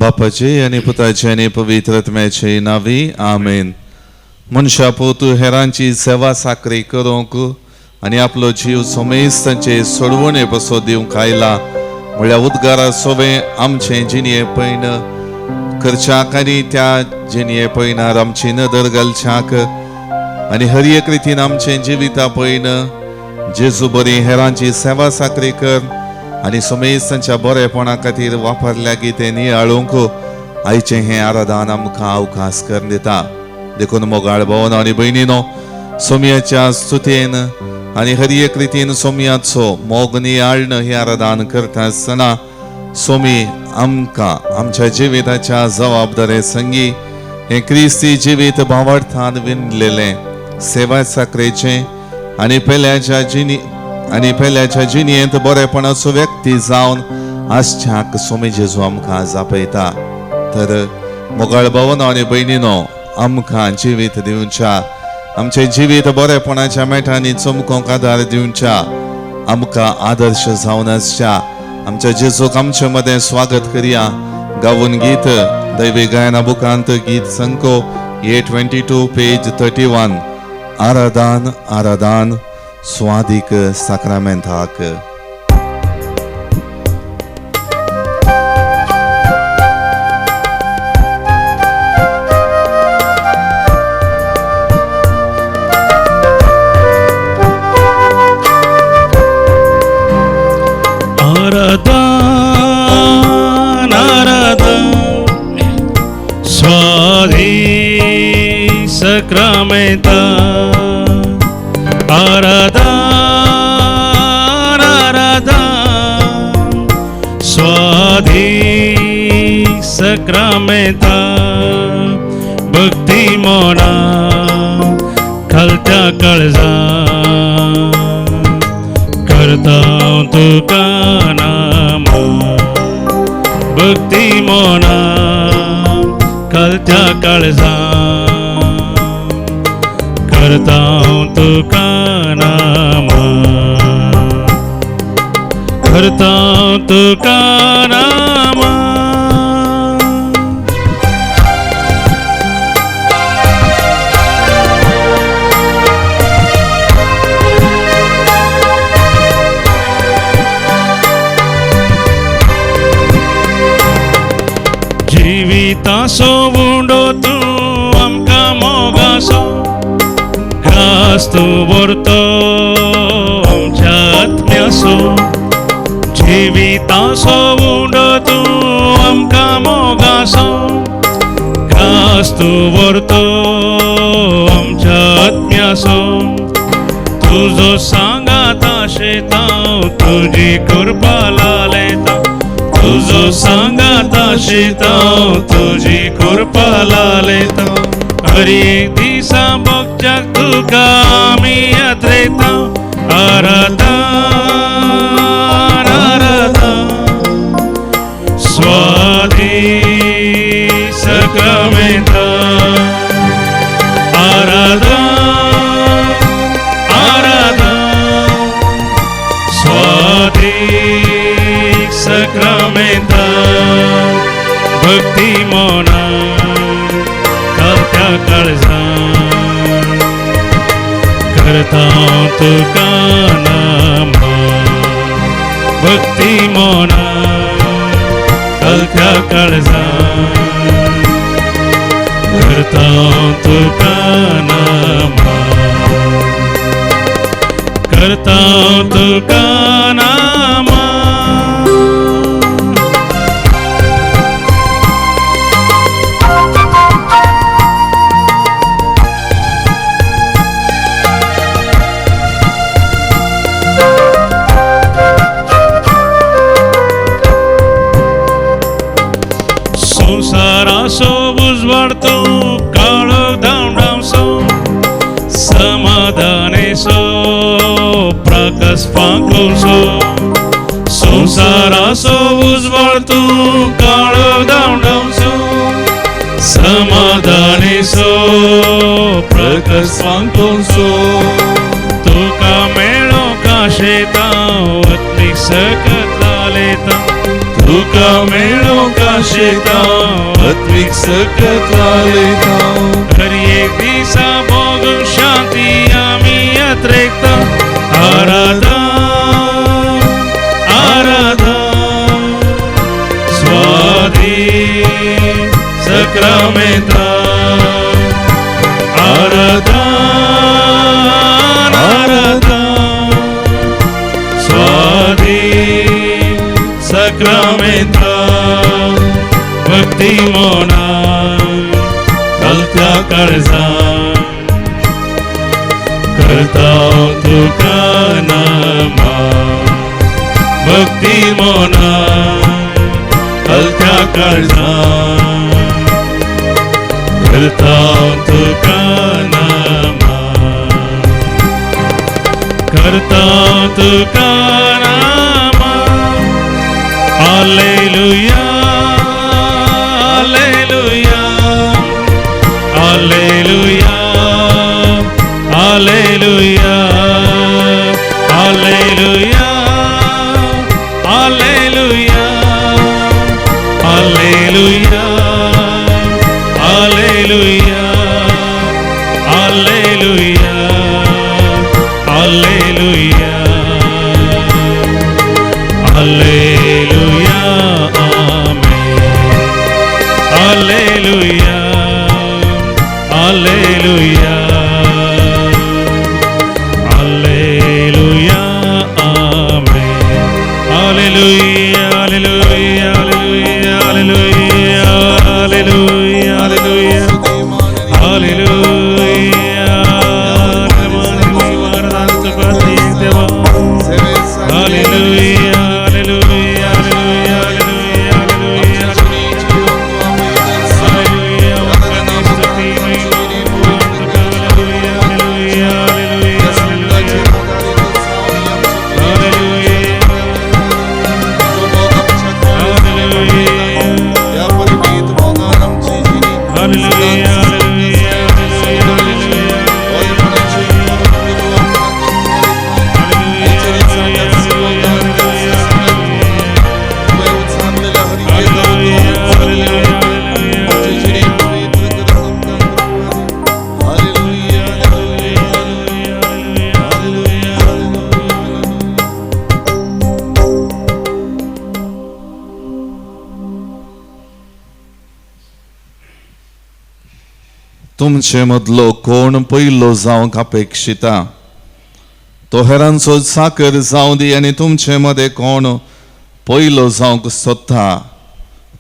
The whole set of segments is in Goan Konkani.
बापाचे आनी पुताचे आनी पवित्र आत्म्याचे नावी आमेन. मनशा पूत हेरांची सेवा साकरी करूंक आनी आपलो जीव समेस्तांचे सोडवणे पसो दिवंक आयला म्हळ्यार उद्गारा सोवे आमचे जिणये पयन करच्याक आनी त्या जिणये पयनार आमची नदर घालच्याक आनी हर एक रितीन आमचें जिविता पयन जेजू बरी हेरांची सेवा साकरी कर आनी समेस्तांच्या बरेपणा खातीर वापरल्या की तें नियाळूंक आयचें हें आराधन आमकां अवकाश करून दिता. देखून मोगाळ भोवन आनी भयणीनो सोमयाच्या स्तुतेन आनी हर एक रितीन सोमयाचो मोग नियाळण हें आराधन करता आसतना सोमी आमकां आमच्या जिविताच्या जबाबदारे संगी हें क्रिस्ती जिवीत भावार्थान विणलेलें सेवा साकरेचें आनी पेल्याच्या जिणयेंत बरेपणाचो व्यक्ती जावन आसच्याक सोमी जेजू आमकां जापयता. तर मोगाळ भावनो आनी भयणीनो आमकां जिवीत दिवच्या आमचें जिवीत बरेपणाच्या मेटांनी चमकोंक आदार दिवच्या आमकां आदर्श जावन आसच्या आमच्या जेजूक आमचे मदें स्वागत करया. गावून गीत दैवी गायना बुकांत गीत संको 822 पेज 31 आराधान आराधान स्वादीक साक्रामेंताक. आराधन आराधन स्वाधी सक्रामेंता आराधन आराधन स्वाधी सक्रामेंता भक्ती मोना खालत्या काळजा करता तुका नाम भक्ती मोना खालत्या काळजा करता तुका नाम करता तुका नाम. जिवितासो उंडो तूं आमकां मोगासो ग्रास तूं व्हरतो आमच्या आत्म्यासो जिवितासो उंडो तूं आमकां मोगासो ग्रास तूं व्हरतो आमच्या आत्म्यासो तुजो सांगाता शेता तुजी कृपा लालेता तुजो सांगाता शेता तुजी कृपा लालेता हर एक दिसा बगच्याक तुका आमी यात्रेता आराधन आराधन स्वाधी सक्रामेंता आराधन आराधन स्वाधी सक्रामेंता भक्ती मोना कालत्या काळजा करता तुका नाम भक्ती मोना कालत्या काळजा करता तुका नाम करता तुका नाम. संसारासो उजवाडतो काळो धांवडावसो समाधानेसो प्रकाश फांकोसो संसारासो उजवाडतो काळो धांवडावसो समाधानेसो प्रकाश फांकोसो तुका मेळो काशेता आत्मीक सकत लालेता तुका मेळूंक आशेता आत्मीक सकत वालयता. हर एक दिसा भोगूंक शांती आमी यात्रेकता. आराधा आराधा स्वादी सक्रामेंता. आराधा आराधा स्वादी सक्रामेंता. भक्ती मोना कलत्या काळजान करता तुका नमा. भक्ती मोना कलत्या काळजान करता तुका नमा. करता तुका नमा. Hallelujah hallelujah hallelujah hallelujah hallelujah hallelujah hallelujah hallelujah hallelujah hallelujah hallelujah amen. Hallelujah hallelujah hallelujah amen. Hallelujah hallelujah hallelujah hallelujah hallelujah hallelujah. Hallelujah hallelujah hallelujah hallelujah hallelujah. Hallelujah hallelujah hallelujah hallelujah hallelujah. तुमचे मदलो कोण पयलो जावंक अपेक्षिता तो हेरांचो चाकर जावं दी, आनी तुमचे मदें कोण पयलो जावंक सोदता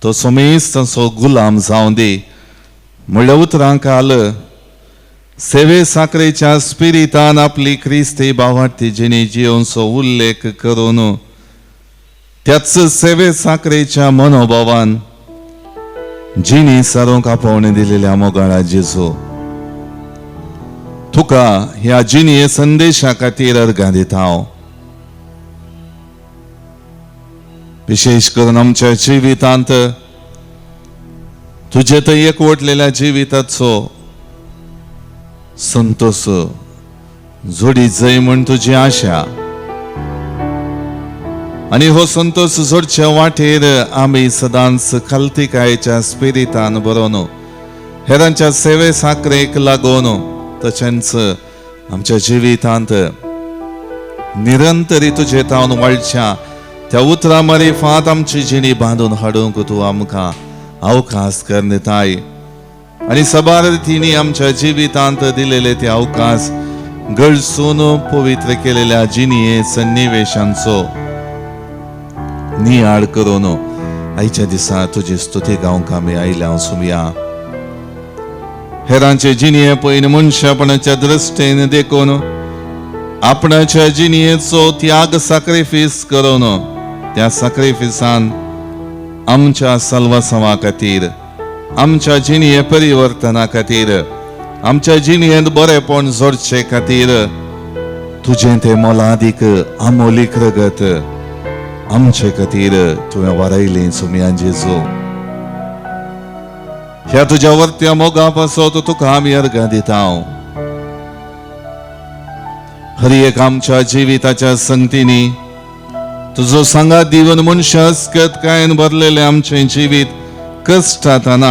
तो समेस्तांचो गुलाम जावं दी. म्हणल्या उतरां काल सेवे साकरेच्या स्पिरितान आपली क्रिस्ती भावार्थी जिणी जियोवचो उल्लेख करून त्याच सेवे साकरेच्या मनोभावान जिणी सारूंक आपोवणें दिलेल्या मोगाळा जेजू, तुका ह्या जिणये संदेशा खातीर अर्गां दिता हांव. विशेश करून आमच्या जिवितांत तुजे थंय एकवटलेल्या जिविताचो संतोष जोडीत जाय म्हूण तुजी आशा, आनी हो संतोष जोडच्या वाटेर आमी सदांच खालतीकायेच्या स्पिरितान बरोवन हेरांच्या सेवे साकरेक लागून तशेंच आमच्या जिवितांत निरंतरी तुजे तावन वाळच्या त्या उतरां मारिफात आमची जिणी बांदून हाडूंक तूं आमकां अवकाश कर दिताय. आनी सबार रितींनी आमच्या जिवितांत दिलेले ते अवकाश गळसून पवित्र केलेल्या जिणये सन्निवेशांचो नियाळ करून आयच्या दिसा तुजी स्तुती गावंक आमी आयल्या सुमया. हेरांचे जिणये पयन मनशापणाच्या दृश्टीन देखून आपणाच्या जिणयेचो त्याग साक्रिफीस करून त्या साक्रिफिसान आमच्या सल्वासावा खातीर, आमच्या जिणये परिवर्तना खातीर, आमच्या जिणयेंत बरेपण जोडचे खातीर तुजें तें मोलादीक आमोलीक रगत आमचे खातीर तुवें वारयलें सुमया जेजू. ह्या तुज्या वर्त्या मोगा पासत तुका आमी अर्गां दिता. हर एक आमच्या जिविताच्या संगतींनी तुजो सांगात दिवन मनशां अस्कतकायेन भरलेलें आमचें जिवीत कश्टातना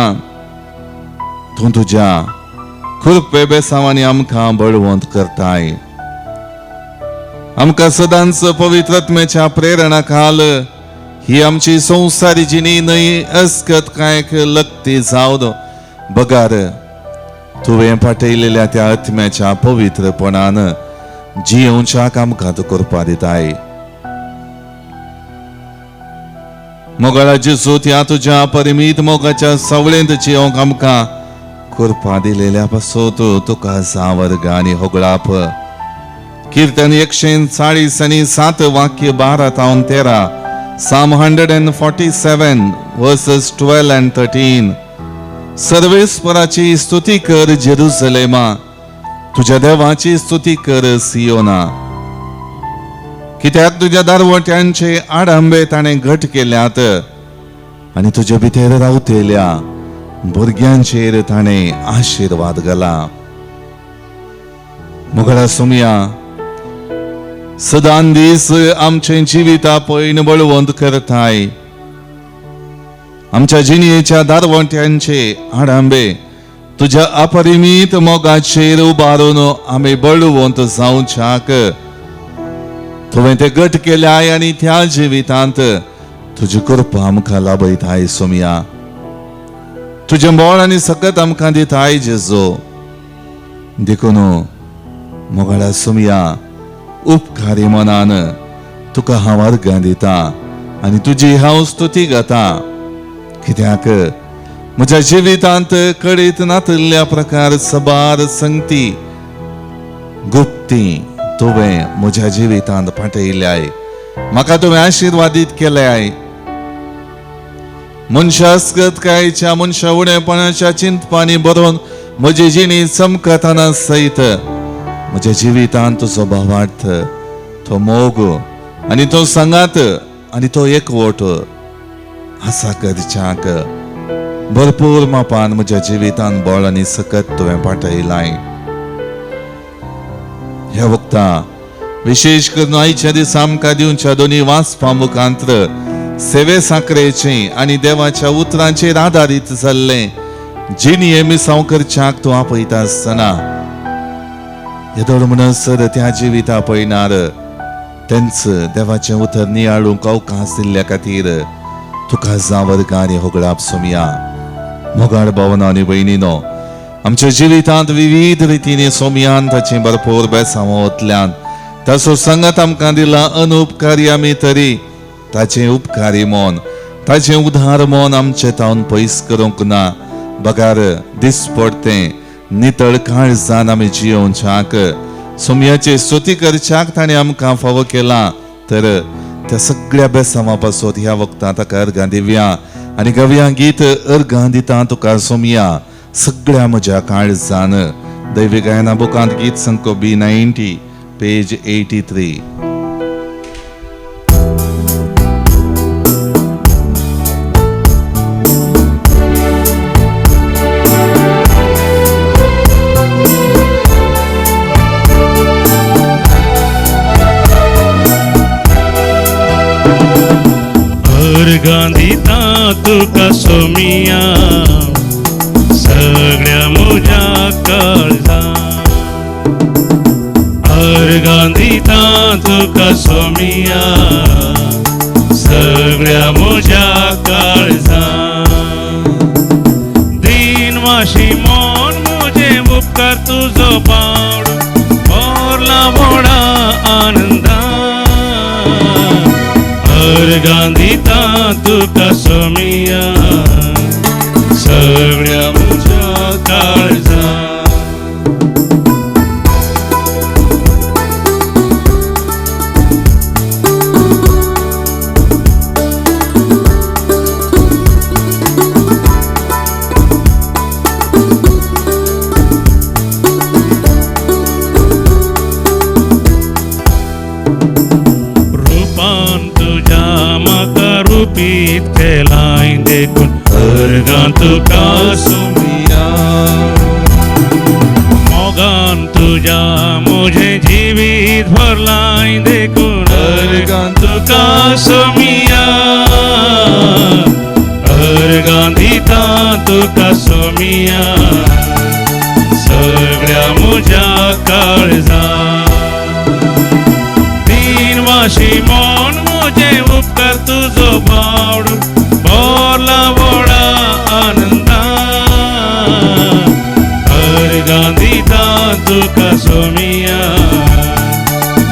तूं तुज्या कृपे बेसांवांनी आमकां बळवंत करताय. आमकां सदांच पवित्र आत्म्याच्या प्रेरणा खाल ही आमची संवसारी जिणी न्हय अस्कतकायेक लगती जावन बगार तुवें पाठयलेल्या त्या आत्म्याच्या पवित्रपणान जियोवच्याक आमकां तूं करपा दिताय. मोगाळा जेजू, त्या तुज्या परिमीत मोगाच्या सावळेंत जियोवंक आमकां कृपा दिलेल्या पासत तुका जावर्ग आनी होगळाप. कीर्तन 140 आनी 7 वाक्य 12 तावन 13, Psalm 147 verses 12 and 13. सर्वेस्पराची स्तुती कर जेरुसलेमा, तुझ्या देवाची स्तुती कर सियोना. कित्याक तुझ्या दारवट्यांचे आडांबे ताणें घट केल्यात आनी तुजे भितर रावतेल्या भुरग्यांचेर ताणें आशिर्वाद घाला. मोगळा सोमया, सदां दीस आमचें जिविता पयन बळवंत करताय. आमच्या जिणेच्या दारवट्यांचे आडांबे तुज्या अपरिमीत मोगाचेर उबारून आमी बळवंत जावच्याक तुवें ते घट केल्याय आनी त्या जिवितांत तुजी कृपा आमकां लाभयताय सोमया. तुजें बळ आनी सकत आमकां दिताय जेजो. देखून मोगाळा सोमया, उपकारी मनान तुका हांव अर्गां दिता आनी तुजी हांव स्तुती गाता. कित्याक म्हज्या जिवितांत कळीत नातिल्ल्या प्रकार सबार संगती गुप्ती तुवें म्हज्या जिवितांत पाठयल्याय. म्हाका तुवें आशिर्वादीत केल्याय. मनशास्कतकायेच्या मनशा उणेपणाच्या चिंतपानी बरोवन म्हजी जिणी चमकतना सयत म्हज्या जिवितांत तुजो भावार्थ, तो मोग आनी तो सांगात आनी तो एकवट आसा करच्याक भरपूर मापान म्हज्या जिवितांत बळ आनी सकत तुवें पाठयलाय. ह्या वक्ता विशेश करून आयच्या दिसा आमकां दिवच्या दोनी वाचपा मुखांत्र सेवे साकरेचे आनी देवाच्या उतरांचेर आदारीत जाल्लें जिणये मिसांव करच्याक तूं आपयता आसतना येदोळ म्हणसर त्या जिविता पळयणार तेंच देवाचें उतर नियाळूंक अवकाश दिल्ल्या खातीर तुका जावर्ग आनी होगळाप सोमया. मोगाळ भावना आनी भयणीनो, आमच्या जिवितांत विविध रितीने सोमयान ताचें भरपूर बेसांवतल्यान ताचो संगत आमकां दिला. अनुपकारी आमी तरी ताचें उपकारी मन, ताचें उदार मन आमचें तावन पयस करूंक ना, बगार दिसपडतें नितळ काळजान आमी जियोवच्याक सोमयाचे स्तुती करच्याक ताणें आमकां फावो केला. तर त्या सगळ्या बेसांवा पासत ह्या वखदां ताका अर्गां दिवया आनी गवया गीत अर्गां दिता तुका सोमया सगळ्या म्हज्या काळजान. दैवी गायना बुकांत गीत संको B90 page 83. अर्गां दिता तुका सोमिया सगळ्या म्हज्या काळजा. अर्गां दिता तुका सोमिया सगळ्या म्हज्या काळजा. दीन वाशी मन म्हजें उपकार तुजो पावड भरला व्हडा आनंदा. अर्गां दिता तुका सोमिया सगळ्या म्हज्या काळजा. रुपान तुज्या म्हाका रुपीत केलाय देखून अर्गां तुका सोमया, मोगान तुज्या म्हजें जिवीत भरलाय देखून अर्गां अर्गां तुका सोमिया अर्गां दिता तुका सोमिया सगळ्या म्हज्या काळजा तीन वाशी मोन म्हजे उपकार तुजो बावड बोरला व्हडा आनंदा अर्गां दिता तुका सोमिया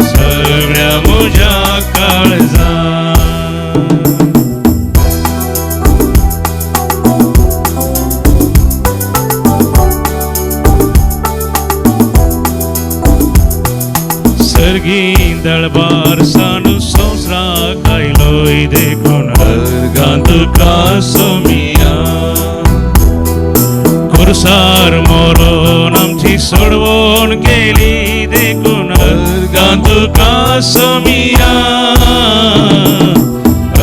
सगळ्या म्हज्या काळजा. सर्गी दळबार सानू संवसाराक आयलोय देखून अर्गां तुका सोमिया कुर्सार मरोन आमची सोडवण केली देखून अर्गां तुका सोमिया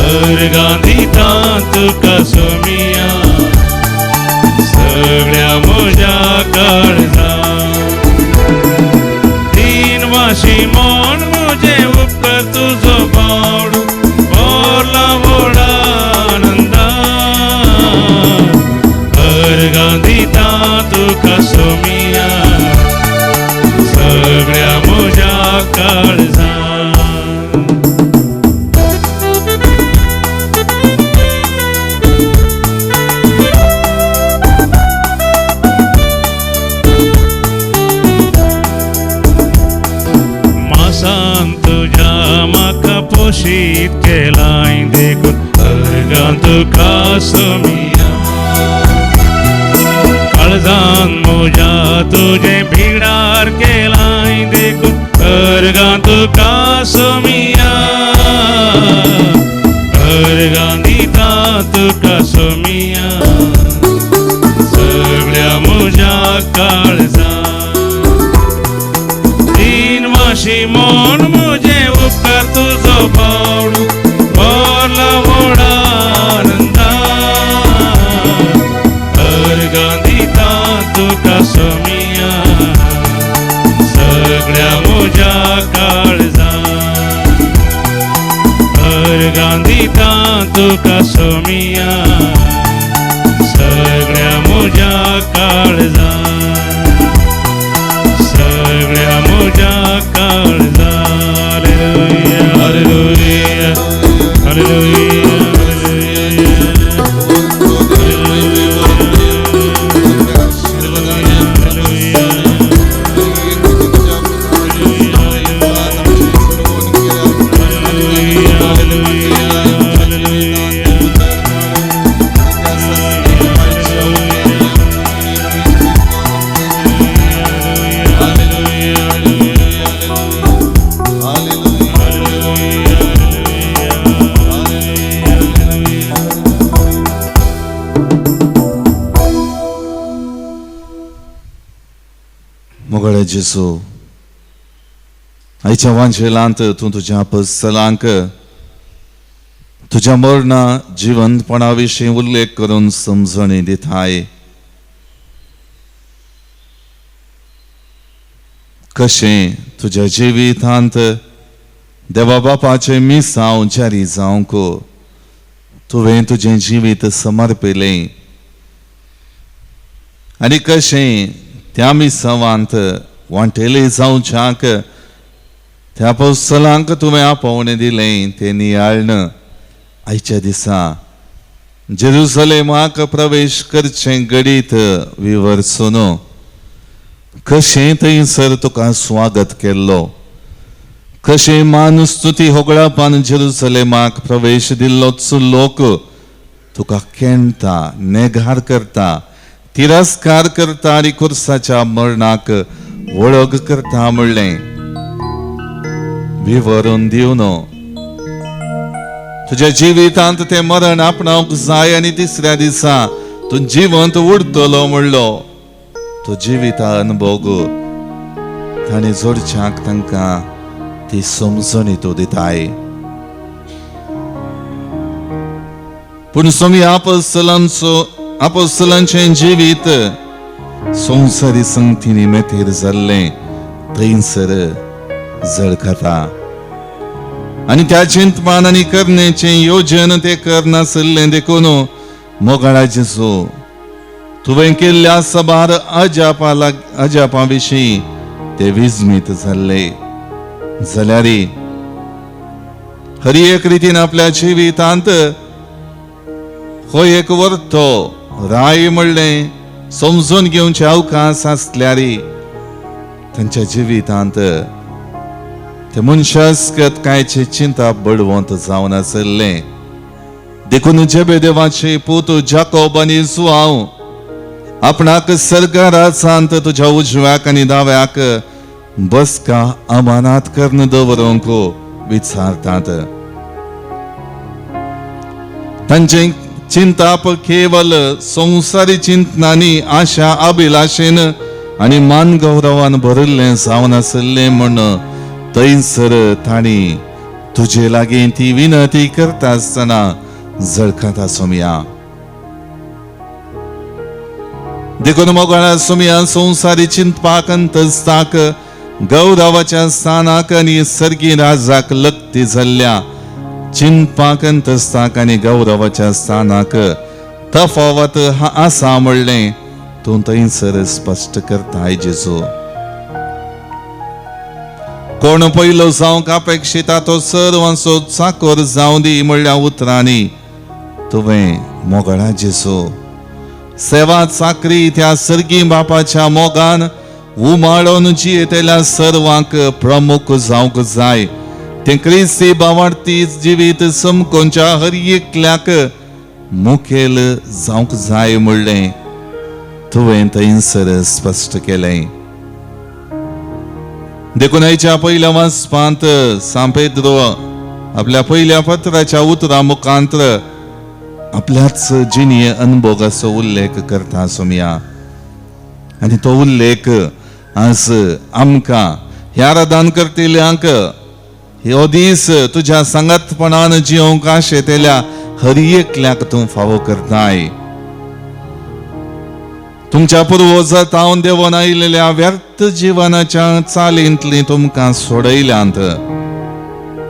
अर्गां दिता तुका सोमिया सगळ्या म्हज्या काळजा तीन वाशी मोन म्हजे उपकार तुजो बावड बोरला व्हडा आनंदा अर्गां दिता तुका सोमिया सगळ्या म्हज्या काळजा. मासान तुज्या म्हाका पोशीत केलाय देखून अर्गां तुका सोमिया काळजान म्हज्या तुजें भिडार केलाय देखून अर्गां तुका सोमिया अर्गां दिता तुका सोमिया सगळ्या म्हज्या काळजा तीन वाशी मोन म्हजे उपकार तुजो बावड बोरला व्हडा आनंदा अर्गां दिता तुका सोमिया सगळ्या म्हज्या काळजा अर्गां दिता तुका सोमिया सगळ्या म्हज्या काळजा सगळ्या म्हज्या काळजा. Hallelujah, hallelujah, hallelujah, मोगळे जेजू, आयच्या वांजेलांत तूं तुज्या पसलांक तुज्या मरणा जिवंतपणा विशीं उल्लेख करून समजणी दिताय. कशें तुज्या जिवितांत देवा बापाचें मिसांव जारी जावंक तुवें तुजें जिवीत समर्पिलें आनी कशें त्या मिसांवांत वांटेले जावच्याक त्या पोस्तलांक तुवें आपोवणें दिलें तें नियाळ्ण आयच्या दिसा जेरुसलेमाक प्रवेश करचें घडीत विवर्सून कशें थंयसर तुका स्वागत केल्लो, कशें मान स्तुती होगळापान जेरुसलेमाक प्रवेश दिल्लोच लोक तुका केणटा, नेगार करता, तिरस्कार करता आनी कुर्साच्या मरणाक वळख करता म्हणलें विवरून दिवन तुज्या जिवितांत तें मरण आपणावंक जाय आनी तिसऱ्या दिसा तूं जिवंत उरतलो म्हणलो तो जिविता अनुभोग ताणें जोडच्याक तांकां ती समजणी तूं दिताय. पूण स्वामी आपोस्तलांचें जिवीत संवसारी संगतींनी मेतेर जाल्लें थंयसर जळखता. आनी त्या चिंतपान आनी करण्याचें योजन ते करनासलें. देखून मोगाळा जेजू, तुवें केल्ल्या सबार अजापा विशीं ते विस्मीत जाल्ले. जाल्यार हर एक रितीन आपल्या जिवितांत हो एक वर्तो राय म्हणलें समजून घेवचे अवकाश आसल्यार तांच्या जिवितांत ते मनशास्कत कांयचे चिंता बळवंत जावन आशिल्लें. देखून जेबेदेवाचे पूत जाकोब आनी जुआंव आपणाक सरकारांत तुज्या उजव्याक आनी दाव्याक बसका अमानात करून दवरूंक विचारतात. तांचे चिंताप केवल संवसारी चिंतनांनी आशा अभिलाशेन आनी मान गौरवान भरिल्लें जावन आशिल्लें म्हूण थंयसर तांणी तुजे लागीं ती विनंती करता आसतना झळकता सोमया. देखून मोगाळा सोमया, संवसारी चिंतपाक अंतस्ताक गौरवाच्या स्थानाक आनी सर्गी राजाक लक्ती जाल्ल्या चिंतपाक अंतस्ताक आनी गौरवाच्या स्थानाक तफावत आसा म्हणलें तूं थंयसर स्पश्ट करताय जेजू. कोण पयलो जावंक अपेक्षिता तो सर्वांचो चाकोर जावं दी म्हणल्या उतरांनी तुवें मोगळा जेजू सेवा चाकरी त्या सर्गी बापाच्या मोगान उमाळोन जियेतल्या सर्वांक प्रमुख जावंक जाय. तें क्रिस्ती बावार्थी जिवीत समकोनच्या हर एकल्याक मुखेल जावंक जाय म्हणलें तुवें थंयसर स्पश्ट केलें. देखून आयच्या पयल्या वाचपांत सांत पेद्रो आपल्या पयल्या पत्राच्या उतरां मुखांत्र आपल्याच जिणये अनुभोगाचो उल्लेख करता सोमया. आनी तो उल्लेख आज आमकां ह्या आराधन करतल्यांक हो दीस तुज्या सांगातपणान जिवंक आशेतल्या हर एकल्याक तूं फावो करताय. तुमच्या पुर्वजा तावन देवून आयिल्ल्या व्यर्थ जिवनाच्या चालींतली तुमकां सोडयल्यांत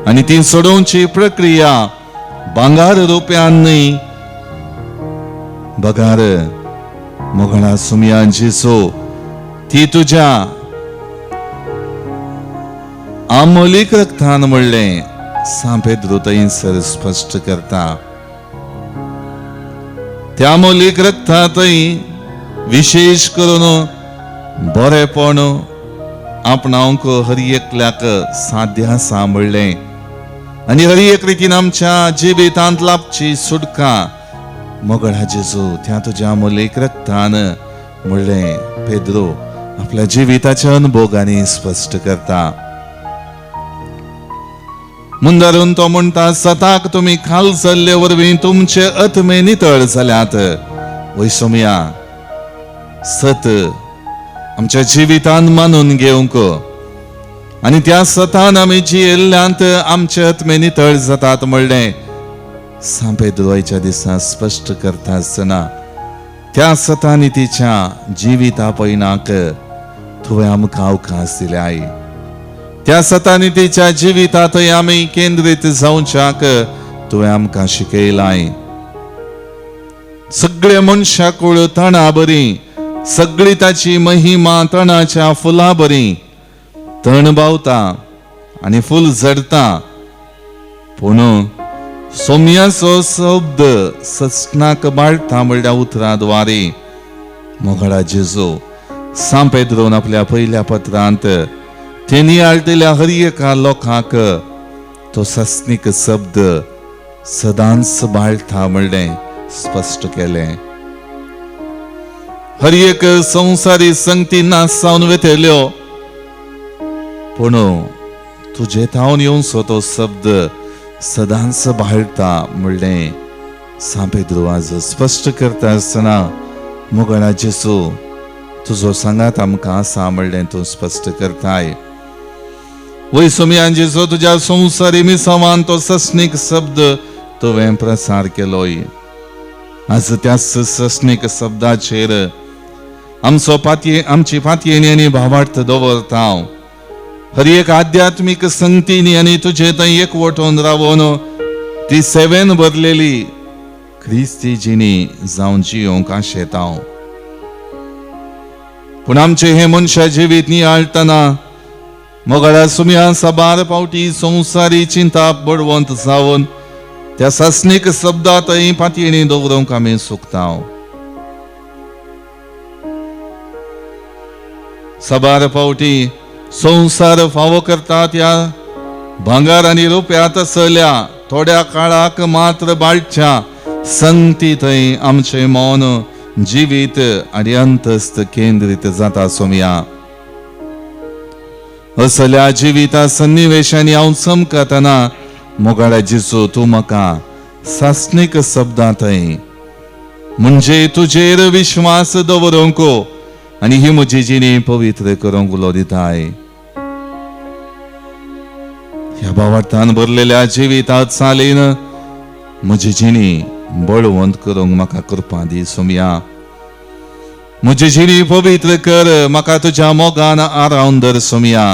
आनी ती सोडोवची प्रक्रिया भांगार रुपयान न्हय बगार मोगळा सुमयांची सो ती तुज्या आमोलीक रक्तान म्हणलें सांत पेद्रू थंयसर स्पश्ट करता. त्या आमोलीक रक्तांतय विशेश करून बरेपण आपणावंक हर एकल्याक साध्य आसा म्हणलें आनी हर एक रितीन आमच्या जिवितांत लाभची सुटका मोगळा जेजू त्या तुज्या आमोलीक रक्तान म्हणलें पेद्रो आपल्या जिविताच्या अनुभोगांनी स्पश्ट करता. मुंदारून तो म्हणटा सताक तुमी खाल जाल्ले वरवीं तुमचे आत्मे नितळ जाल्यात. वय सोमया, सत आमच्या जिवितान मानून घेवंक आनी त्या सतान आमी जियेल्ल्यांत आमचे आत्मे नितळ जातात म्हणलें सांत पेद्रो आयच्या दिसा स्पश्ट करता आसतना त्या सतानी तिच्या जिविता पयनाक तुवें आमकां अवकाश दिल्याय. त्या सतानी तिच्या जिवितांतय आमी केंद्रीत जावच्याक तुवें आमकां शिकयलाय. सगळे मनशाकूळ तणा बरी, सगळी ताची महिमा तणाच्या फुलां बरी. तण बावता आनी फूल झडता, पूण सोम्याचो शब्द ससनाक बाळता म्हणल्या उतरां द्वारे मोगळा जेजू सांत पेद्रोन आपल्या पयल्या पत्रांत तेणी आळटेल्या हर एका लोकांक तो सस्नीक शब्द सदांच बाळता म्हणलें स्पश्ट केलें. हर एक संवसारी संगती नास जावन वेतल्यो, पूण तुजे थावन येवचो तो शब्द सदांच बाळता म्हणलें सांत पेद्रो आज स्पश्ट करता आसतना मोगळा जेजू तुजो सांगात आमकां आसा म्हणलें तूं स्पश्ट करताय. वय सोमयान जेजू तुज्या संवसारी मिसावान तो सस्नीक शब्द तुवें प्रसार केलोय. आज त्या सस्नीक शब्दाचेर आमचो पातये आमची पातयेणी आनी भावार्थ दवरता. हर एक आध्यात्मीक संगतीनी आनी तुजे थंय एकवटून रावून ती सेवेन भरलेली क्रिस्ती जिणी जावन जियोंक आशेता. पूण आमचें हें मनशा जिवीत नियाळटना मोगाळा सुम्या साबार पावटी संवसारी चिंता बडवंत जावन त्या सासणीक शब्दांतय पातयेणी दवरूंक आमी चुकता. साबार पावटी संवसार फावो करता त्या भांगर आनी रुप्यांत आसल्या थोड्या काळाक मात्र बाळच्या संगती थंय आमचें मन जिवीत आनी अंतस्थ केंद्रीत जाता सोमया. असल्या जिविता सन्निवेशांनी हांव चमकतना मोगाळ्या जेजू तूं म्हाका सासणीक शब्दांतय म्हणजे तुजेर विश्वास दवरूंक आनी ही म्हजी जिणी पवित्र करूंक उलो दिताय. ह्या भावार्थान भरलेल्या जिवितात चालीन म्हजी जिणी बळवंत करूंक म्हाका कृपा दी सोमया. म्हजी जिणी पवित्र कर, म्हाका तुज्या मोगान आरावन धर सोमया.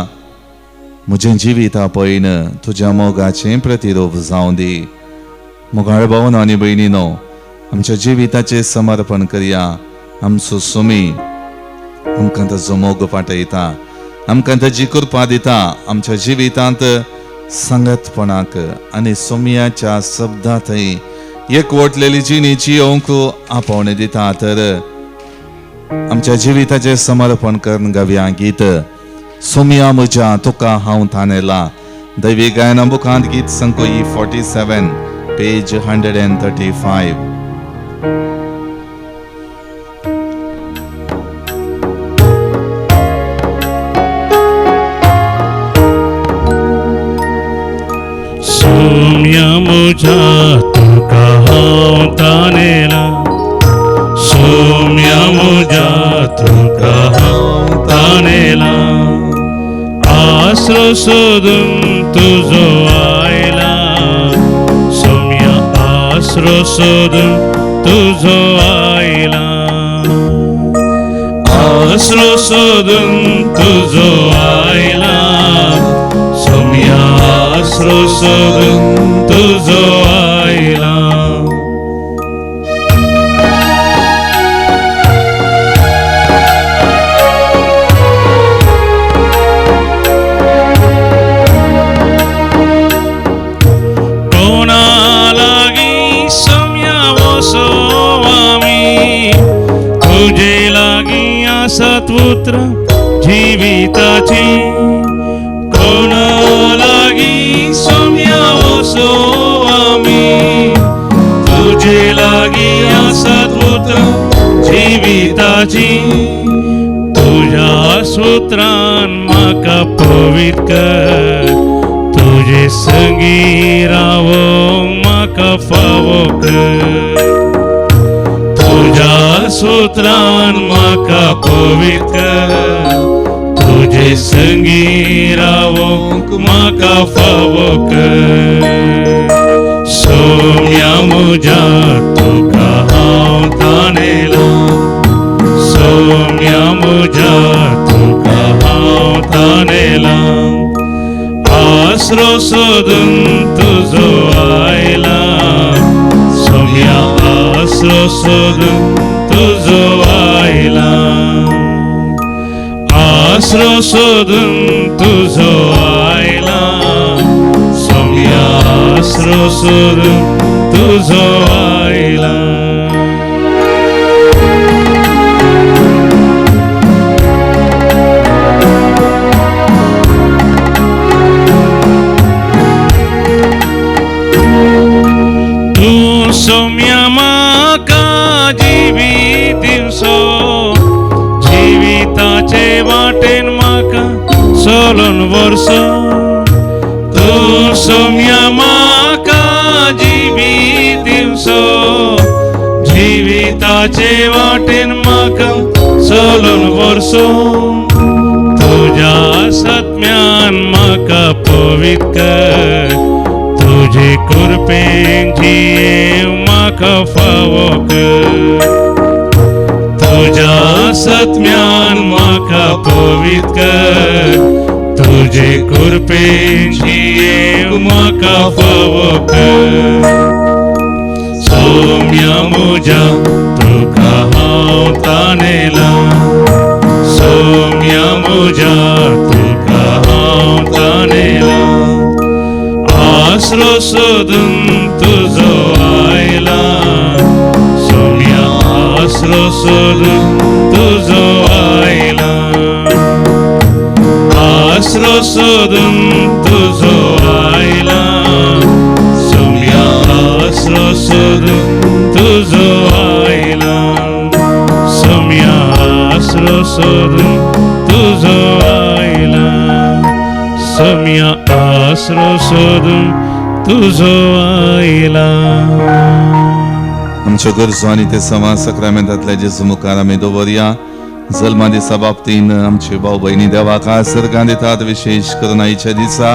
म्हजें जिविता पळयन तुज्या मोगाचें प्रतिरूप जावं दी. मोगाळ भावन आनी भयणीनो, आमच्या जिविताचें समर्पण करया. आमचो सोमी आमकां ताजो मोग पाठयता, आमकां ताजी कृपा दिता. आमच्या जिवितांत सांगतपणाक आनी सोमयाच्या शब्दांतय एकवटलेली जिणी जियोंक आपोवणें दिता. तर आमच्या जिविताचें समर्पण करून गावया गीत सोमया म्हज्या तुका हांव थानेला. दैवी गायना बुकांत गीत संकोई 47 पेज 135. सोम्या म्हज्या तुका हांव तानेला, सोम्या म्हज्या तुका हांव तानेला, आसरो सोदून तुजो आयला, सोम्या आसरो सोदून तुजो आयला, आसरो सोदून तुजो आयला, सोम्या आसरो सोदून तुजो आयला. कोणा लागीं सोम्या वसो आमी, तुजे लागीं आसत उतरां जिविताची, कोणा लागीं सोम्या वसो आमी, तुजे लागीं आसत उतरां जिविताची, तुज्या सुत्रान म्हाका पवित्र कर, तुजे संगी रावोंक म्हाका फावो कर, तुज्या सुत्रान म्हाका पवित्र कर, तुजे संगी रावोंक म्हाका फावो कर. सोम्या म्हज्या तुका हांव तानेला, सोम्या म्हज्या तुका हांव तानेला, आसरो सोदून तुजो आयला, सोम्या आसरो सोदून तुजो आयला, आसरो सोदून तुजो आयला, सोम्या आसरो सोदून तुजो आयला. तूं सोम्या म्हाका जिवीत दिवसो, जिविताचे वाटेन म्हाका चलोन व्हरसो, तूं सोम्या म्हाका जिवीत दिवसो, जिविताचे वाटेन म्हाका चलोन व्हरसो, तुज्या सत्म्यान म्हाका पवित्र कर, तुजे कृपेन जियेव म्हाका फावो कर, तुज्या सत्म्यान म्हाका पवित्र कर, तुजे कृपेन जियेव म्हाका फावो कर. सोम्या म्हज्या तुका हांव तानेला, सोम्या म्हज्या तुका हांव तानेला. आसरो सोदून तुजो आयला, सोम्या आसरो सोदून तुजो आयला. आसरो सोदून तुजो आयला, सोम्या आसरो सोदून तुजो आयला. सोम्या आसरो सोदून तुजो आयला, सोम्या आसरो सोदून तुजो आयला. आमच्यो गरजो आनी ते समाज सक्रामेंतांतल्या जेजू मुखार आमी दवरया. जल्मा दिसा बाबतीन आमचे भाव भयणी देवाक आसर्गां दितात. विशेश करून आयच्या दिसा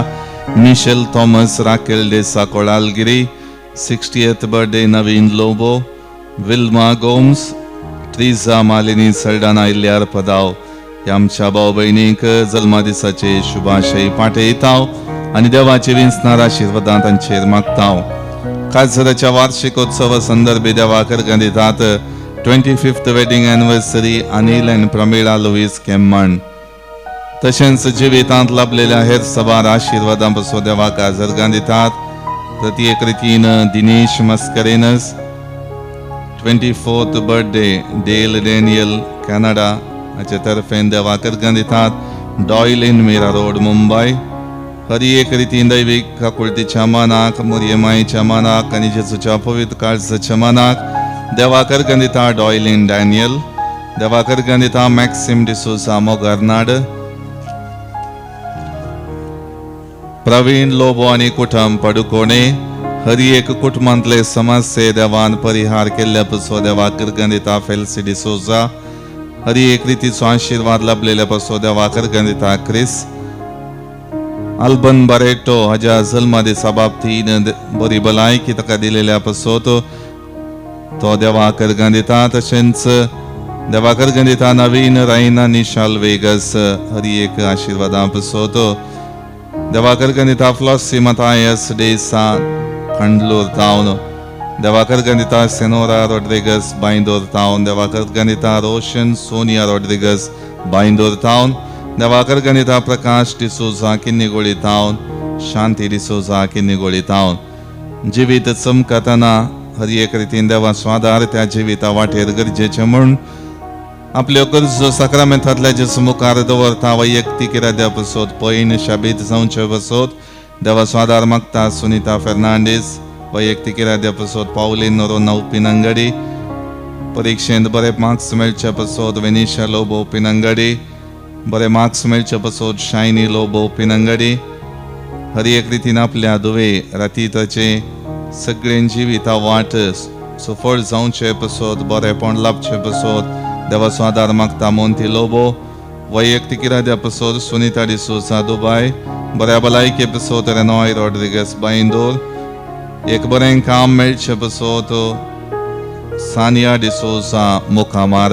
Michelle Thomas, Raquel D'Sa Kolalgiri, 60th birthday Naveen Lobo, Wilma Gomes, Triza Malini Saldanha इल्ल्यार पदाव ह्या आमच्या भाव भयणींक जल्मा दिसाचे शुभाशय पाठयता आनी देवाचे विंचणार आशिर्वादां तांचेर मागता. काजराच्या वार्षिकोत्सवा संदर्भी देवाक अर्गां दितात. 25th wedding anniversary Anil and Pramila Luis Kemman. तशेंच जिवितांत लाभलेल्या हेर सबार आशिर्वादां पासून देवाक अर्गां दितात. प्रत्येक रितीन Dinesh Mascarenhas, 24th birthday Dale Daniel Canada हाचे तर्फेन देवाक अर्गां दितात. डॉयलीन मीरा रोड मुंबय. हर एक रितीन दैवीक काकुळतीच्या मानाक, मोरये मायेच्या मानाक आनी जेजूच्या पवित्र काळजाच्या मानाक देवाक अर्गां दिता डॉयलीन डॅनियल. देवाक अर्गां दिता मॅक्सिम डिसोजा मोगरनाड, प्रवीण लोबो आनी कुटुंब पडुकोणे. हर एक कुटुंबांतले समस्ये देवान परिहार केल्ल्या पसो देवाक अर्गां दिता फेल्सी डिसोजा. हर एक रितीचो आशिर्वाद लाभलेल्या पसो देवाक अर्गां दिता क्रिस आल्बन बारेटो. हाज्या जल्मा दिसा बाबतीन बरी भलायकी ताका दिलेल्या पसोत तो देवाक अर्गां दिता. तशेंच देवाक अर्गां दिता नवीन रायना निशाल वेगस. हर एक आशिर्वादां पसोत देवाक अर्गां दिता फ्लॉसी मतायस डेसा खंडलूर तावन. देवाक अर्गां दिता सेनोरा रॉड्रिगस बांयदोर तावन. देवाक अर्गां दिता रोशन सोनिया रॉड्रिगस बांयदोर तावन. देवाक अर्गां दिता प्रकाश डिसोजा किन्नीगोळी तावन, शांती डिसोजा किन्नीगोळी तावन. जिवीत चमकतना हर एक रितीन देवाचो आदार त्या जिविता वाटेर गरजेचें म्हूण आपल्यो गरजो साक्रामेंतांतल्या जेजू मुखार दवरता. वैयक्तीक इराद्या पसोत पैन शाबीत जावचे पसोत देवाचो आदार मागता सुनिता फेर्नांडीस. वैयक्तीक इराद्या पसोत पावलीन नोरोन्हा पिनंगडी. परिक्षेंत बरे मार्क्स मेळचे पसोत वेनिशा लोबो पिनंगडी. बरे मार्क्स मेळचे पसोत शायनी लोबो पिनंगडी. हर एक रितीन आपल्या दुवे रातीताचे सगळ्यां जिविता वाट सुफळ जावचे पसोत, बरेपण लाभचे पसोत देवाचो आदार मागता मोंती लोबो. वैयक्तीक इराद्या पसोत सुनिता डिसोजा दुबाय. बऱ्या भलायके पसोत रेनॉय रॉड्रिगस बांयदोर. एक बरें काम मेळचें पसोत सानिया डिसोजा मुखामार.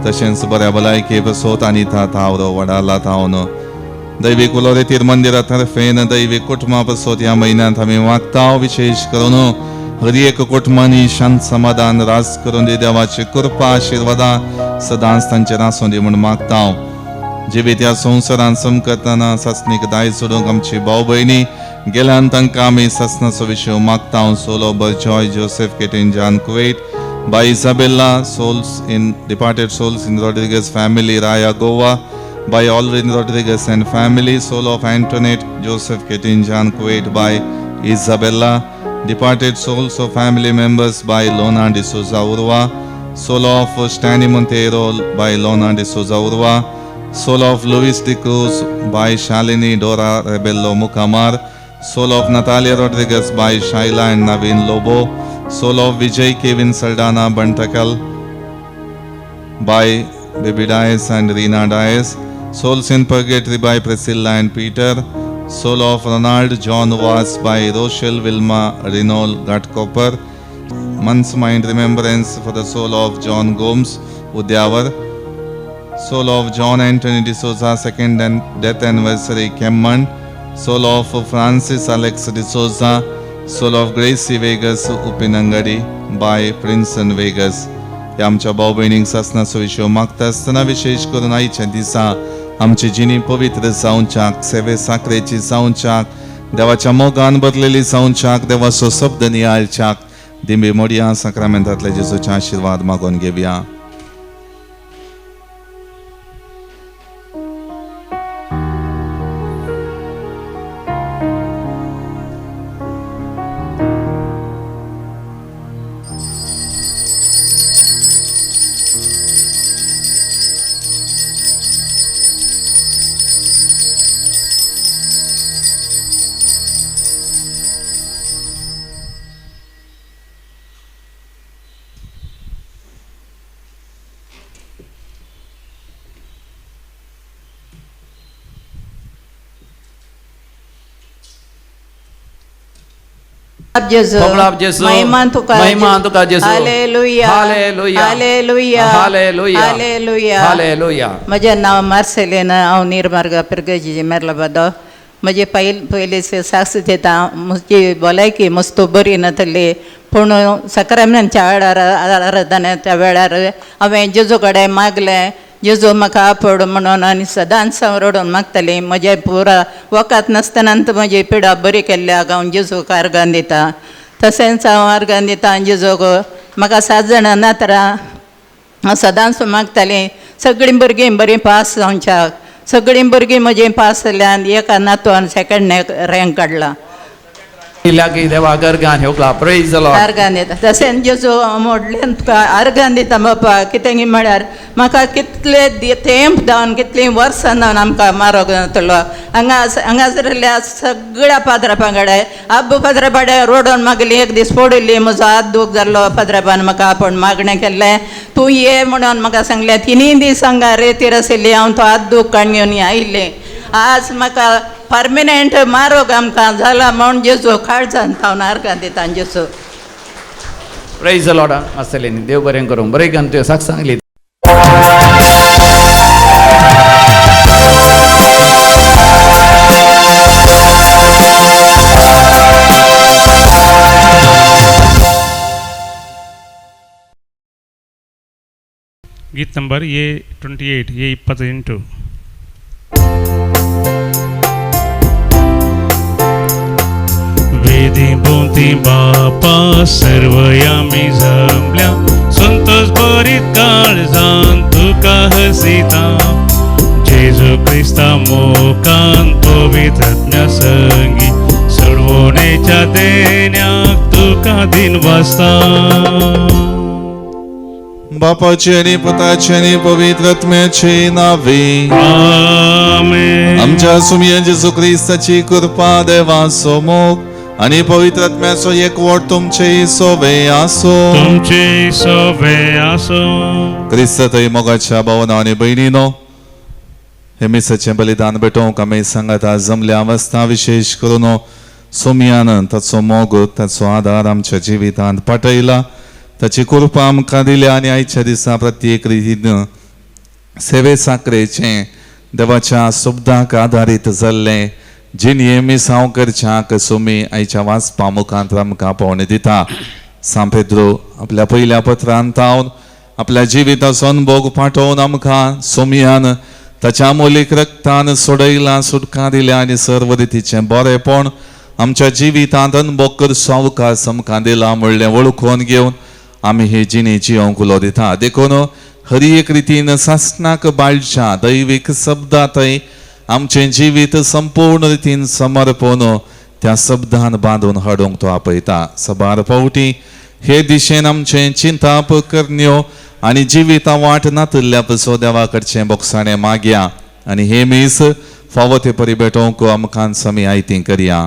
तशेंच बऱ्या भलायके पसोत अनिता तावरो वडाला तावन. दैवीक उलोरेतीर मंदिरा तर्फेन दैवीक कुटुंबा पसोत ह्या म्हयन्यांत आमी मागता. विशेश करून हर एक कुटुंबांनी शांत समाधान राज करून दी. देवाची कृपा आशिर्वादां सदांच तांचेर आसूं दी म्हूण मागता. जिवीत ह्या संवसारांत चमकतना सासणीक दायज सोडूंक आमची भाव भयणी गेल्यान तांकां आमी सासणाचो विशय मागता. Soul of Joy Joseph Ketin John Kuwait by Isabella, souls in departed souls in Rodrigues family, Raya Goa, by Alvin Rodrigues and family, soul of Antoinette Joseph Ketin John Kuwait by Isabella, departed souls of family members by Lona D'Souza Urwa, soul of Stanley Monteiro by Lona D'Souza Urwa, soul of Luis de Cruz by Shalini Dora Rebello Mukamar, soul of Natalia Rodriguez by Shaila and Naveen Lobo, soul of Vijay Kevin Saldana Bantakal by Baby Dias and Reena Dias, souls in purgatory by Priscilla and Peter, soul of Ronald John Was by Rochelle Wilma Rinol Ghatkopar, month's mind remembrance for the soul of John Gomes Udyavar, Soul of John Anthony D'Souza, second and death anniversary, Kemman. Soul of Francis Alex D'Souza, soul of Gracy Vegas, Uppinangady, by Princeton Vegas. ह्या आमच्या भाव भयणींक सासणाचो विशय मागता आसतना विशेश करून आयच्या दिसा आमची जिणी पवित्र जावच्याक, सेवे साखरेची जावच्याक, देवाच्या मोगान भरलेली जावच्याक, देवाचो शब्द नियाळच्याक दिंबी मोडया साक्रामेंतांतल्या जेजूचे आशिर्वाद मागून घेवया. Gesù. महिमा तुका जेजू. Hallelujah. Hallelujah. Hallelujah. Hallelujah. Hallelujah. Hallelujah. म्हजें नांव मार्सेलिना, हांव निर्मार्ग पिरगजी मेरलाबादो. म्हजे पयलीं साक्ष दिता, म्हजी भलायकी मस्त बरी नासली, पूण सक्रामेंतच्या वेळार आराधनेच्या वेळार हांवें जेजू कडेन मागलें, जेजू म्हाका आपोड म्हणून, आनी सदांच हांव रडून मागतालीं. म्हजें पुरा वखद नासतना म्हजी पिडा बरी केल्ल्याक हांव जेजूक आर्गां दिता. तशेंच हांव आर्गां दिता जेजूक. म्हाका 7 जाणां नातरां, हांव सदांच मागतालीं सगळीं भुरगीं बरीं पास जावच्याक. सगळीं भुरगीं म्हजीं पास जाल्यान एका नातवान सेकंड रँक काडला. आर्गां दिता. तशेंच जेजू मोडल्यान तुका आर्गां दिता बापा, कितें म्हळ्यार म्हाका कितले तेंप जावन कितलीं वर्सां जावन आमकां मारोग जातलो. हांगा हांगासरल्या सगळ्या पाद्रापां कडेन आब्बू पाद्रापाडे रोडोन मागली, एक दीस पडिल्ली, म्हजो हात दूख जाल्लो, पाद्रापान म्हाका आपोवन मागणें केल्लें, तूं ये म्हणून म्हाका सांगलें. 3 दीस हांगा रेतीर आशिल्ली, हांव तो हात दूख काडून घेवन आयिल्लें. आज म्हाका परमनंट मारोग आमकां जाला म्हूण जेजू काळजान हांव आर्गां दिता जेजू. प्रेज the Lord. मार्सेलिनी देव बरें करूं. बरें गान तुवें साक्ष सांगली. गीत नंबर A28, A28. वेदी भोवती बापा सर्वयामी जमल्या, संतोष भरीत काळजान तुका हसिता, जेजू क्रिस्ता मोकान पवित्र संगी, सोडवणेच्या देण्याक तुका दिन वाजता. बापाचे आनी पुताचे आनी पवित्र आत्म्याचे नावे आमेन. आमच्या सुमया जेजू क्रिस्ताची कृपा, देवाचो मोग आनी पवित्र आत्म्याचो एकवट तुमचे सोवे आसो. तुमचे सोवे आसो. क्रिस्त थंय मोगाच्या भावना आनी भयणीनो, हे मिसाचें बलिदान भेटोवंक आमी सांगाता जमल्या अवस्था, विशेश करून सोमयान ताचो मोग, ताचो आदार आमच्या जिवितांत पाठयला, ताची कृपा आमकां दिल्या आनी आयच्या दिसा प्रत्येक रितीन सेवे साकरेचें देवाच्या शब्दाक आदारीत जाल्लें जिणये मिसांव करच्याक सोमी आयच्या वाचपा मुखांत आमकां पावणी दिता. सांत पेद्रो आपल्या पयल्या पत्रांत तावन आपल्या जिविताचो अनभोग पाठोवन आमकां सोमयान ताच्या अमोलीक रक्तान सोडयला, सुटका दिल्या आनी सर्व रितीचें बरेंपण आमच्या जिवितांत अनभोग करचो अवकाश आमकां दिला म्हणलें वळखून घेवन आमी ही जिणी जियोंक उलो दिता. देखून हर एक रितीन सासणाक बाळच्या दैवीक शब्दांतय आमचें जिवीत संपूर्ण रितीन समर्पण त्या शब्दान बांदून हाडूंक तो आपयता. सबार फावटी हे दिशेन आमचें चिंताप करण्यो आनी जिविता वाट नातिल्ल्या पसो देवा कडचें बोगसाणें मागया आनी हे मीस फावो ते परी भेटोवंक आमकां समी आयती करया.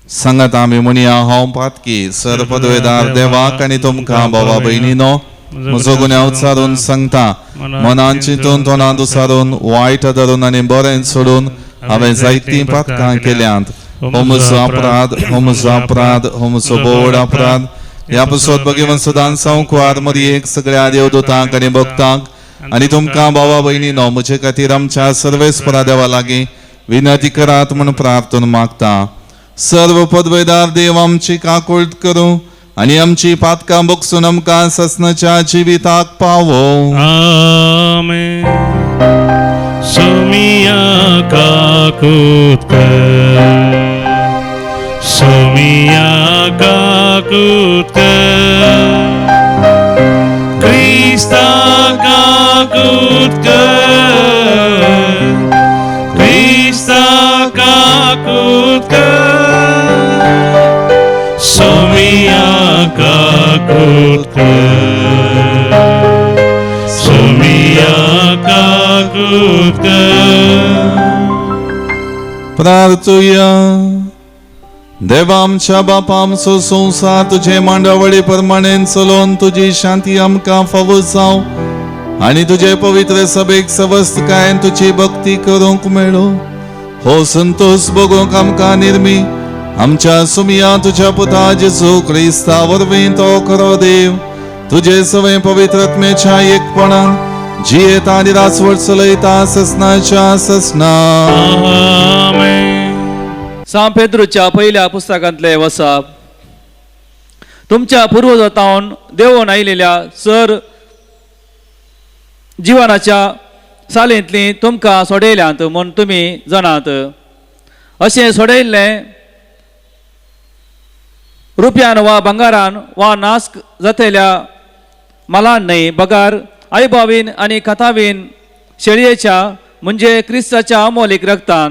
सांगात आमी म्हणया, हांव पातकी सर पदवेदार देवाक आनी तुमकां भावा भयणीनो म्हजो गुन्यांव उचारून सांगता, मनान चिंतून तोंडान उचारून वायट धरून आनी बरें सोडून हांवें जायतीं पातकां केल्यांत. हो म्हजो अपराध, हो म्हजो अपराध, हो म्हजो व्हड अपराध. ह्या पासत भगवंत सदां संवकुवार मरियेक सगळ्या देवदूतांक आनी भक्तांक आनी तुमकां भावा भयणीनो म्हजे खातीर आमच्या सर्वेस्परा देवा लागीं विनंती करात म्हूण प्रार्थना मागता. सर्व पदवेदार देव आमची काकुळट करूं आनी आमची पातकां बगसून आमकां ससनाच्या जिविताक पावो. आमेन. सोमिया काकूत कर, सोमिया काकूत कर, क्रिस्ता काकूत कर, क्रिस्ता काकूत कर, सोमिया काकूत कर, सोमिया काकूत कर. प्रार्थुया. देवा आमच्या बापा, आमचो संवसार तुजे मांडावळी प्रमाणे चलोवन तुजी शांती आमकां फावो जावं आनी तुजे पवित्र सभेक सवस्तकायेन तुजी भक्ती करूंक मेळो. हो संतोष बगूंक आमकां निर्मी आमच्या सुमिया तुज्या पुता जेजू क्रिस्ता वरवीं तो खरो देव तुजे सवय पवित्र आत्म्याच्या एकपणान जियेता आनी रासवट चलयता ससनाच्या ससना. आमेन. सांत पेद्रूच्या पहिल्या पुस्तकांतले वसाप. तुमच्या पुर्वजातावन देवून आयिल्ल्या सर जिवनाच्या सालेंतली तुमकां सोडयल्यांत म्हूण तुमी जाणात. अशें सोडयल्लें रुपयान वा भांगारान वा नास जातल्या मालान न्हय, बगार आईबावीन आनी कथावीन शेळयेच्या म्हणजे क्रिस्ताच्या अमोलीक रक्तान.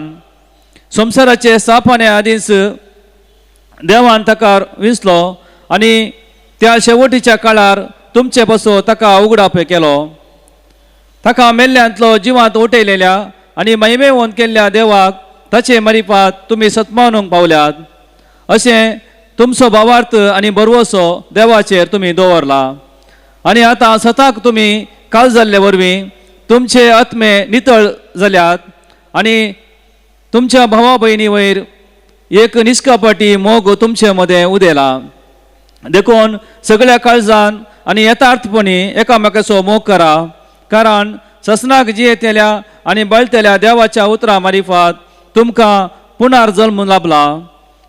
संवसाराचे स्थापने आदींच देवान ताका विंचलो आनी त्या शेवटीच्या काळार तुमचे बसो ताका उगडाप केलो. ताका मेल्ल्यांतलो जिवांत उठयलेल्या आनी महिमेवंत केल्ल्या देवाक ताचे मारिफात तुमी सत्मानूंक पावल्यात. अशें तुमचो भावार्थ आनी बरवसो देवाचेर तुमी दवरला आनी आतां सताक तुमी काल जाल्ले वरवीं तुमचे आत्मे नितळ जाल्यात आनी तुमच्या भावा भयणी वयर एक निष्कपटी मोग तुमचे मदें उदेला. देखून सगळ्या काळजान आनी यथार्थपणी एकामेकाचो मोग करा, कारण ससनाक जियेतल्या आनी बळतेल्या देवाच्या उतरां मारिफात तुमकां पुनर्जल्म लाभला.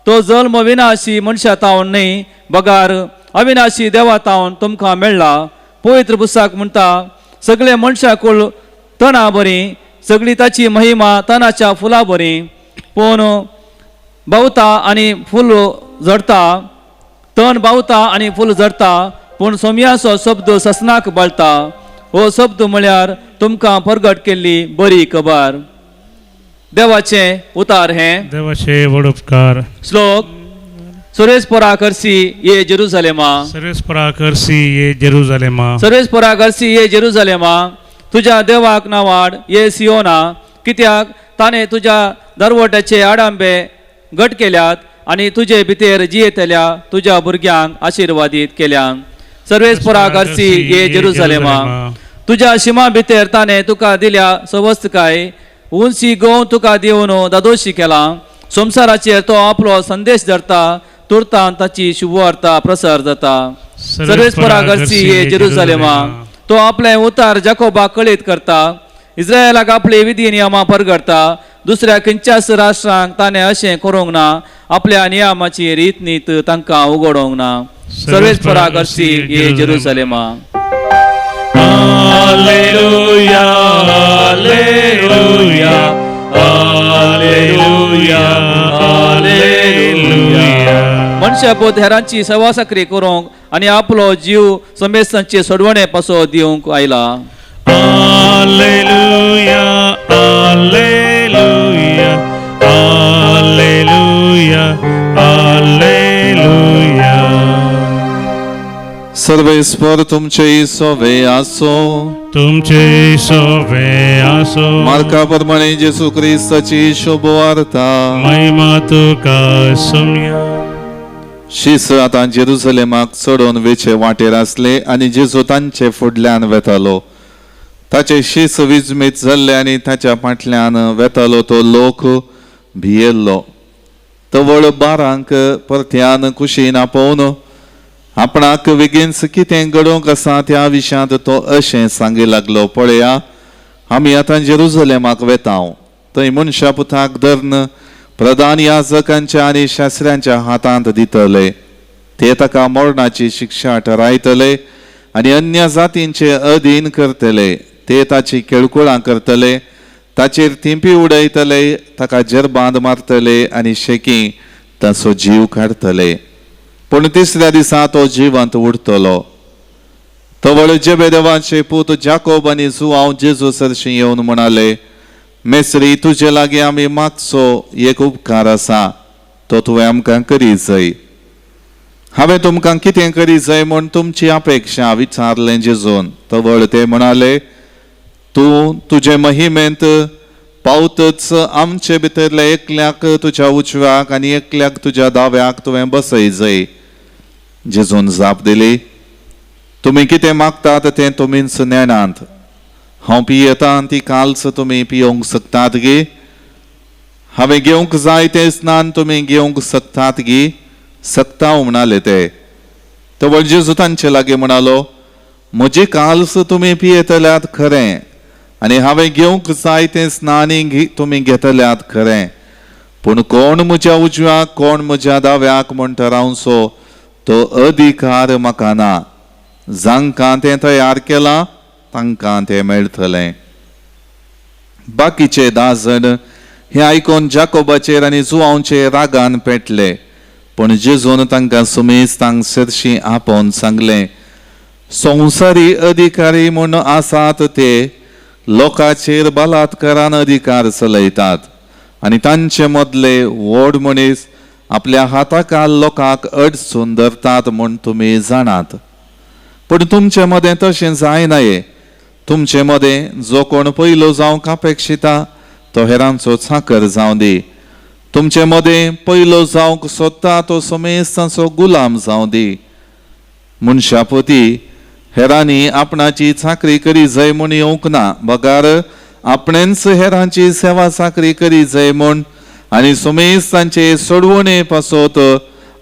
तो जल्म विनाशी मनशा तावन न्हय, बगार अविनाशी देवा तावन तुमकां मेळ्ळा. पवित्र पुस्तक म्हणटा, सगळे मनशा कुळ तणा बरी, सगळी ताची महिमा तणाच्या फुलां बरी. पूण बावता आनी फूल झडता, तण बावता आनी फूल झडता, पूण सोमयाचो शब्द ससनाक बळता. हो शब्द म्हळ्यार तुमकां परगट केल्ली बरी खबर. देवाचें उतार हें. देवाचे व्हड उपकार. श्लोक. सुरेश करसी ये जेरुसलेमा. सर्वेस्परा करसी ये जेरुजालेमा. सर्वेस्परा करसी ये जेरुसलेमा, तुज्या देवाक नावाड ये सियोना, कित्याक ताणें तुज्या दरवट्याचे आडांबे घट केल्यात आनी तुजे भितर जियेतल्या तुज्या भुरग्यांक आशिर्वादीत केल्या. सर्वेस्परा करसी ये जेरुसलेमा, तुज्या शिमा भितर ताणें तुका दिल्या सवस्तकाय, उंची गोव तुका दिवन दादोशी केला. संवसाराचेर तो आपलो संदेश धरता, तुर्तान ताची शुभवार्ता प्रसार जाता. सर्वेस्परा करसी ये जेरुसलेमा, तो आपलें उतार जाकोबाक कळीत करता, इस्रायलाक आपली विधी नियमां परगडता. दुसऱ्या खंयच्याच राष्ट्रांक ताणें अशें करूंक ना, आपल्या नियमाची रीत नीत तांकां उगडोवंक ना. सर्वेस्परा करसी ये जेरुसलेमा. Alleluia, alleluia, alleluia, alleluia. मनशापोत हेरांची सवासाकरी करूंक आनी आपलो जीव समेस्तांचे सोडवणे पासो दिवंक आयला. Alleluia, alleluia, alleluia, alleluia. सर्वेस्पर तुमचे सोवे आसो. तुमचे सोवे आसो. मार्का प्रमाणे जेसू क्रिस्ताची शुभवार्ता. महिमा तुका सुम्या. शीस आतां जेरुसलेमाक चडोवन वेचे वाटेर आसले आनी जेजू तांचे फुडल्यान वेतालो. ताचे शीस विजमीत जाल्ले आनी ताच्या फाटल्यान वेतालो तो लोक भियेल्लो. तवळ बारांक परत्यान कुशीन आपोवन आपणा आपणाक बेगीनच कितें घडोवंक आसा त्या विशयांत तो अशें सांगी लागलो, पळया आमी आतां जेरुजलेमाक वेता, थंय मनशा पुताक धरून प्रधान याजकांच्या आनी शास्त्र्यांच्या हातांत दितले, ते ताका मरणाची शिक्षा ठरायतले आनी अन्य जातींचे अधीन करतले, ते ताची केळकुळां करतले, ताचेर थिंपी उडयतले, ताका जेरबांद मारतले आनी शेकी ताचो जीव काडटले, पूण तिसऱ्या दिसा तो जिवंत उरतलो। तवळ जेबेदेवाचे पूत जाकोब आनी जुआंव जेजू सरशी येवन म्हणाले, मेसरी तुजे लागीं आमी मागचो एक उपकार आसा, तो तुवें आमकां करी जाय। हांवें तुमकां कितें करी जाय म्हूण तुमची अपेक्षा विचारलें जेजून। तवळ ते म्हणाले, तूं तुजे महिमेंत पावतच आमचे भितरले एकल्याक तुज्या उजव्याक आनी एकल्याक तुज्या दाव्याक तुवें बसय जाय। जेजून जाप दिली, तुमी कितें मागतात तें तुमीच नेणात, हांव पियेता ती काल्स तुमी पियोवंक शकतात गी? हांवें घेवंक जाय तें स्नान तुमी घेवंक शकतात गी? शकता म्हणाले ते। तवळ जेजू तांचे लागीं म्हणालो, म्हजी काल्स तुमी पियेतल्यात खरें आनी हांवें घेवंक जाय तें स्नानी तुमी घेतल्यात खरें, पूण कोण म्हज्या उजव्याक कोण म्हज्या दाव्याक म्हूण थारावचो तो अधिकार म्हाका ना, जांकां तें तयार केलां तांकां तें मेळटलें। बाकीचे 10 जण हें आयकून जाकोबाचेर आनी जुआंवचेर रागान पेटले, पूण जेजून तांकां सुमेस्तांक सरशी आपोवन सांगलें, संवसारी अधिकारी म्हूण आसात ते लोकांचेर बलात्कारान अधिकार चलयतात आनी तांचे मदले व्हड मनीस आपल्या हाताखाल लोकांक अडचून धरतात म्हूण तुमी जाणात, पूण तुमचे मदें तशें जायना। तुमचे मदें जो कोण पयलो जावंक अपेक्षिता तो हेरांचो चाकर जावं दी, तुमचे मदें पयलो जावंक सोदता तो समेस्तांचो गुलाम जावं दी। मनशापती हेरांनी आपणाची चाकरी करी जाय म्हूण येवंक ना, बगार आपणेंच हेरांची सेवा चाकरी करी जाय म्हूण आनी समेस्तांचे सोडवणे पासत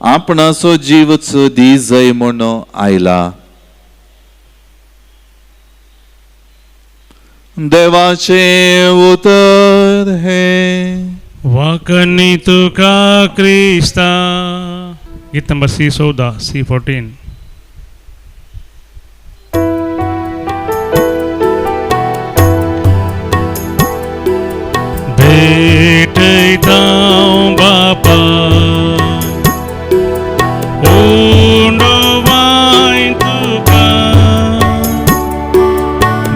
आपणाचो जीवच दी जाय म्हूण आयला। देवाचे उतर हे वाकनी तुका क्रिस्ता। गीत नंबर C14 C14। भेटयता बापा उंडोवाय तुका,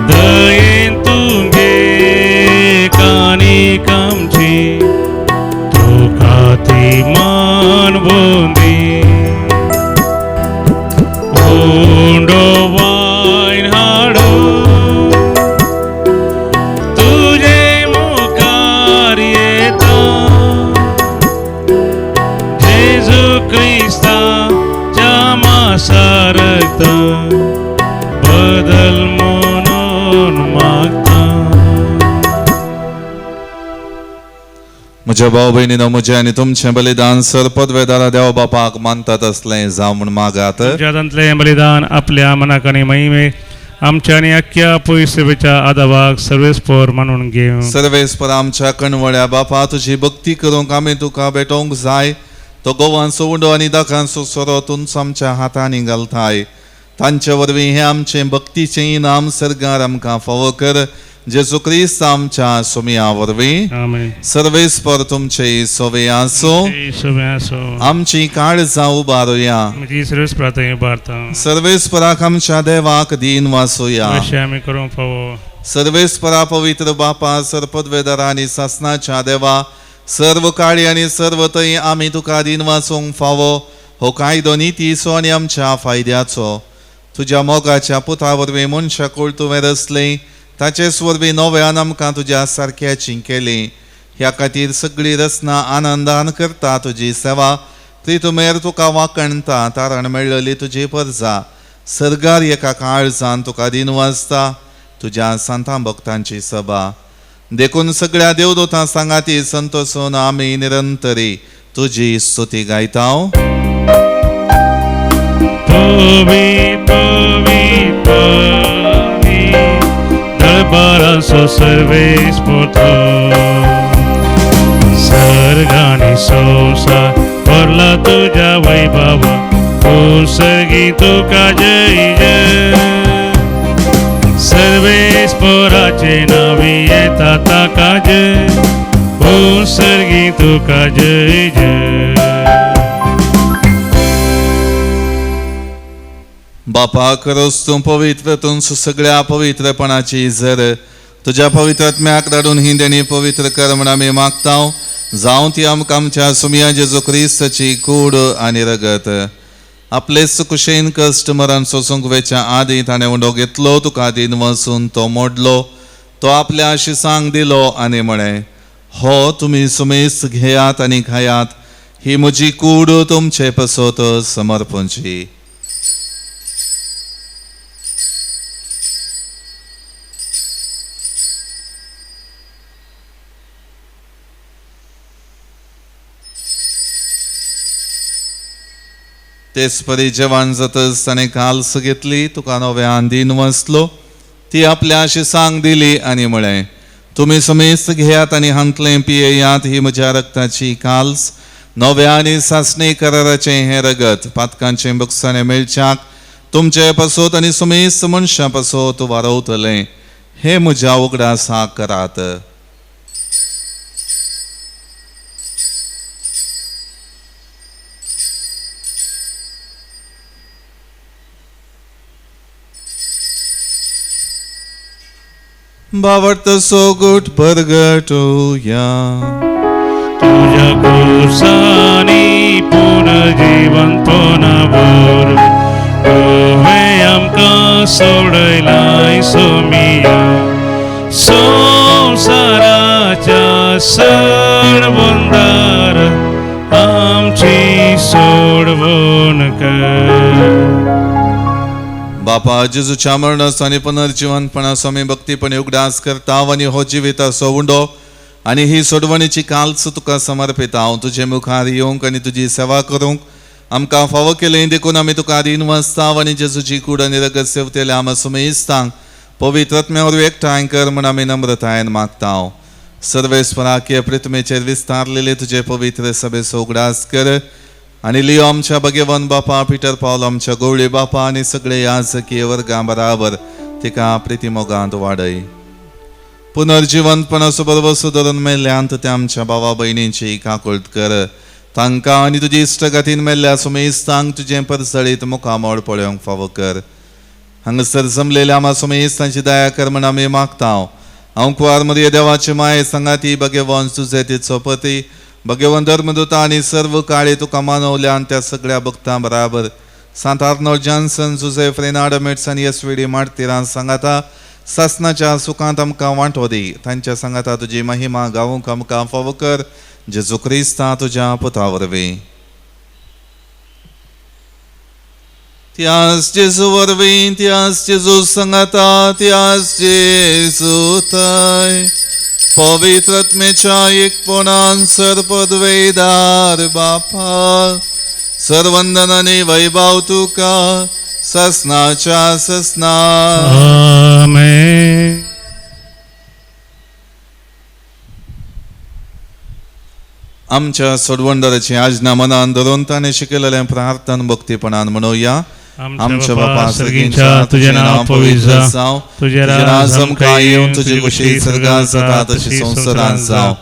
दयेन तुगे कानी कामची तुका ती मानवंदी, उंडोवाय हाडो तुझे मुखार येता, जेजू क्रिस्ताच्या मासारता बदल म्हणून मागता। म्हज्या भाव भयणीनो, म्हजें आनी तुमचें बलिदान सर पदवेदारा देव बापाक मानतात असलें जावं म्हूण मागात। तुमच्या हातांतलें बलिदान आपल्या मनाक आनी महिमे आमच्या आनी अख्ख्या पयसेवेच्या आदावाक सर्वेस्पर मानून घेवं। सर्वेस्पर आमच्या कणवळ्या बापा, तुजी भक्ती करूंक आमी तुका भेटोवंक जाय, तो गोवांचो उंडो आनी दाकांचो सोरो तूंच आमच्या हातांनी घालताय, तांचे वरवीं हें आमचें भक्तीचें इनाम सर्गार आमकां फावो कर, जेजू क्रिस्त आमच्या सोमया वरवीं। आमेन। सर्वेस्पर तुमचे सोवे आसूं, आमची काळजां उबारुया, सर्वेस्पराक आमच्या देवाक दीन वासुया। सर्वेस्परा पवित्र बापा, सरपदवेदारा आनी सासनाच्या देवा, सर्व काळी आनी सर्व थंय आमी तुका दीन वासूंक फावो, हो कायदो नितीचो आनी आमच्या फायद्याचो। तुज्या मोगाच्या पुता वरवीं मनशाकूळ तुवें रचलें, ताचेच वरवीं नव्यान आमकां तुज्या सारक्याची केली, ह्या खातीर सगळी रचना आनंदान करता तुजी सेवा, ती तुमेर तुका वाकणता तारण मेळ्ळली तुजी परजा सर्गार एका काळजान तुका दीन वाचता, तुज्या सांतां भक्तांची सभा। देखून सगळ्या देवदूतां सांगाती संतोसून आमी निरंतरी तुजी स्तुती गायता। पवी पवी पवी दरबाराचो सर्वेस पोतो सर्गानी संसार भरला तुझ्या वैभवा ओ सर्गी तुका जय जय सर्वेस पोराचे नावी येता ताका जय ओ सर्गी तुका जय जय. बापा खरोच तूं पवित्र, तूं सगळ्या पवित्रपणाची जर तुज्या पवित्रात्म्याक धाडून ही देणी पवित्र कर म्हण आमी मागता. जावं ती आमकां आमच्या सुमया जेजू क्रिस्ताची कूड आनी रगत. आपलेच कुशेन कश्ट मरण सोसूंक वेच्या आदी ताणें उंडो घेतलो, तुका दिन वचून तो मोडलो, तो आपल्या शिसांक दिलो आनी म्हळें, हो तुमी सुमेस घेयात आनी खायात, ही म्हजी कूड तुमचे पसत समर्पणची. तेच परी जेवण जातच ताणें काल्स घेतली, तुका नव्यान दिन वसलो, ती आपल्या शिसांक दिली आनी म्हळें, तुमी समेस्त घेयात आनी हांतलें पियेयात, ही म्हज्या रक्ताची काल्स, नव्या आनी सासणी कराराचें हें रगत पातकांचें बक्षाणें मेळच्याक तुमचे पासत आनी समेस्त मनशां पासत वारवतलें. हें म्हज्या उगडासाक करात. बावडतो सोगूट परगटोया तुझ्या कुसानी पुनर्जीवंतपणा वरवीं तुवें आमकां सोडयलाय सोमिया संवसाराच्या सरबंदार आमची सोडवण कर. बापा जेजूच्या मरणाचो आनी पुनर्जिवंतपणाचो आमी भक्तीपणी उगडास करता आनी हो जिविताचो उंडो आनी ही सोडवणीची काल्स तुका समर्पिता. हांव तुजे मुखार येवंक आनी तुजी सेवा करूंक आमकां फावो केलें देखून आमी तुका रीण वाचता आनी जेजूची कूड आनी रगत सेवतेल्या आमा सुमेस्तांक पवित्र आत्म्या वरवीं एकठांय कर म्हूण आमी नम्रतायेन मागता. सर्वेस्पराके पृथ्वीचेर विस्तारलेले तुजे पवित्र सभेचो उगडास कर आनी लियो आमच्या भगेवन बापा पिटर पावल आमच्या गवळी बापा आनी सगळे याजकीय वर्गां बराबर तिका प्रितीमोगांत वाडय. पुनर्जिवंतपणाचो बरवसो धरून मेल्ल्यांत त्या आमच्या भावा भयणींची काकुळट कर, तांकां आनी तुजी इश्टगातीन मेल्ल्या सुमेस्तांक तुजें परसळीत मुखामळ पळोवंक फावो कर. हांगासर जमलेल्या आमा सुमेस्तांची दया कर म्हण आमी मागता. हांव कुवार मरिये देवाचे माये सांगाती भगेवन तुजे तिचो पती भगेवन धर्मदूता आनी सर्व काळे तुका मानवल्या आनी त्या सगळ्या भक्तां बराबर सांत आर्नोल्ड जॉन्सन जुझेफ रेनाड मेट्स आनी एस वी डी मार्तिरां सांगाता सासनाच्या सुखांत आमकां वांटो दी. तांच्या सांगाता तुजी महिमा गावूंक आमकां फावो कर, जेजू क्रिस्ता तुज्या पुता वरवीं. त्यास जेजू वरवीं, त्यास जेजू सांगाता, त्यास जेजू थंय पवित्र आत्म्याच्या एकपणान सर्पद्वैदार बापा सर्वंदन आनी वैभव तुका ससनाच्या ससना. आमेन. आमच्या सोडवणदाराची आज्ञा मनान धरून ताणें शिकयलेलें प्रार्थना भक्तीपणान म्हणुया. आमच्या बापा सर्गींच्या तुजें नांव पवित्र जावं, तुजें राज आमकां येवं, तुजी खुशी स्वर्गांत जाता तशी संवसारांत जावं.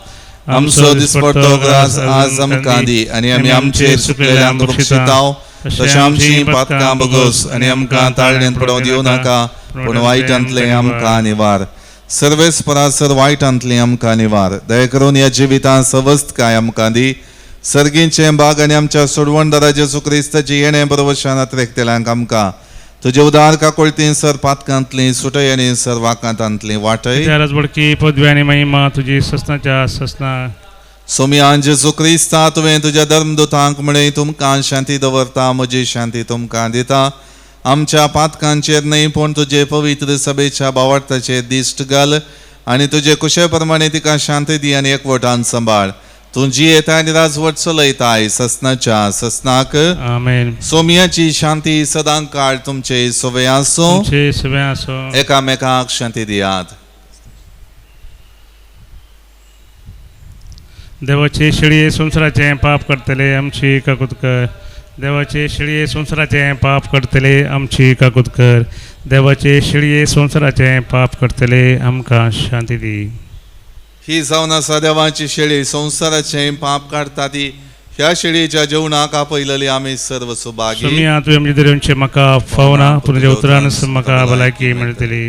आमचो दिसपट्टो ग्रास आज आमकां दी आनी आमी आमचेर चुकलेल्यांक बक्षिताव तशें आमचीं पातकां बगोस आनी आमकां ताळणेंत पडोवंक दिवं नाका, पूण वायटांतलें आमकां निवार. सर्वेस परासर वायटांतलें आमकां निवार. दया करून ह्या जिवितांत सवस्तकाय आमकां दी. सर्गींचे बाग आनी आमच्या सोडवणदारा जेजू क्रिस्ताची येणें बरवशान अत्रेकतेल्यांक आमकां तुजे उदार काकुळतीन सर पातकांतली सुटय आनी सर वाकांतांतली वाटय. बडकी पदवी आनी महिमा तुजी ससनाच्या ससना. सोमयान जेजू क्रिस्ता तुवें तुज्या धर्मदूतांक म्हळें, तुमकां शांती दवरता, म्हजी शांती तुमकां दिता. आमच्या पातकांचेर न्हय पूण तुजे पवित्र सभेच्या बावार्थाचेर दिश्ट घाल आनी तुजे कुशे प्रमाणे तिका शांती दी आनी एकवटान सांबाळ. तूं जियेता आनी राजवट चलयताय ससनाच्या ससनाक. आमेन. सोमियाची शांती सदां काळ तुमचे सोवे आसूं. तुमचे सगळे आसो. एकामेकाक शांती दियात. देवाचे शेळये संवसाराचें पाप करतले आमची काकूत कर. देवाचे शेळये संवसाराचें पाप करतले आमची काकूत कर. देवाचे शेळये संवसाराचें पाप करतले आमकां शांती दी. ही जावन आसा देवाची शेळी, संवसाराचें पाप काडटा ती. ह्या शेळयेच्या जेवणाक आपयलेली आमी सर्व सुभागी. सोमिया, तुवें म्हजे दरेंचे म्हाका फावना, पूण तुज्या उतरान म्हाका भलायकी मेळटली.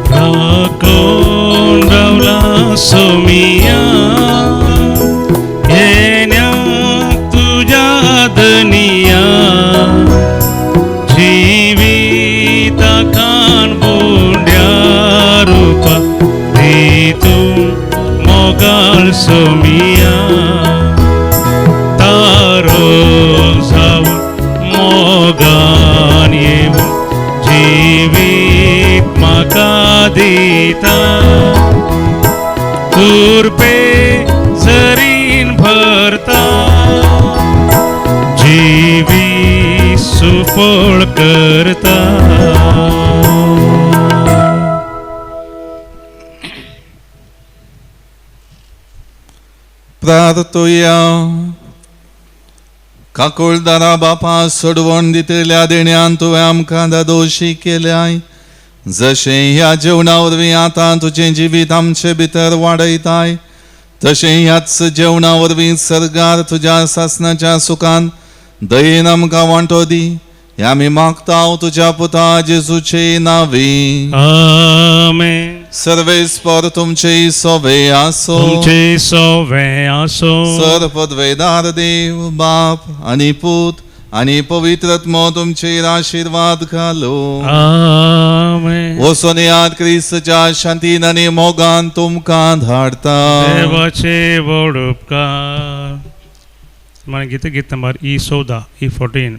राखून रावला सोमिया येण्याक तुज्या दनिया, जिविता कान बुंड्या रुपा दी तूं मोगाळ सोमिया, तारो जावन मोगान येवन जिवीत म्हाका दिता, कुरपे सरीन भरता, जिवी सुफळ करता. प्रार्थुया. काकुळदारा बापा, सोडवण दितल्या देण्यान तुवें आमकां दादोशी केल्याय, जशें ह्या जेवणा वरवीं आतां तुजें जिवीत आमचे भितर वाडयताय, तशें ह्याच जेवणा वरवीं सर्गार तुज्या सासनाच्या सुखान दयेन आमकां वांटो दी. हें आमी मागता तुज्या पुता जेजूचे नांवी. आमेन. सर्वेस्पर तुमचे सोवे आसो. तुमचे सोवे आसो. सर पदवेदार देव बाप आनी पूत आनी पवित्र आत्मो तुमचेर आशिर्वाद घालो. आमेन. वचोन क्रिस्तच्या शांतीन आनी मोगान तुमकां धाडता. देवाचे व्हड उपकार. मागीर गीत गीत नंबर E14, E14.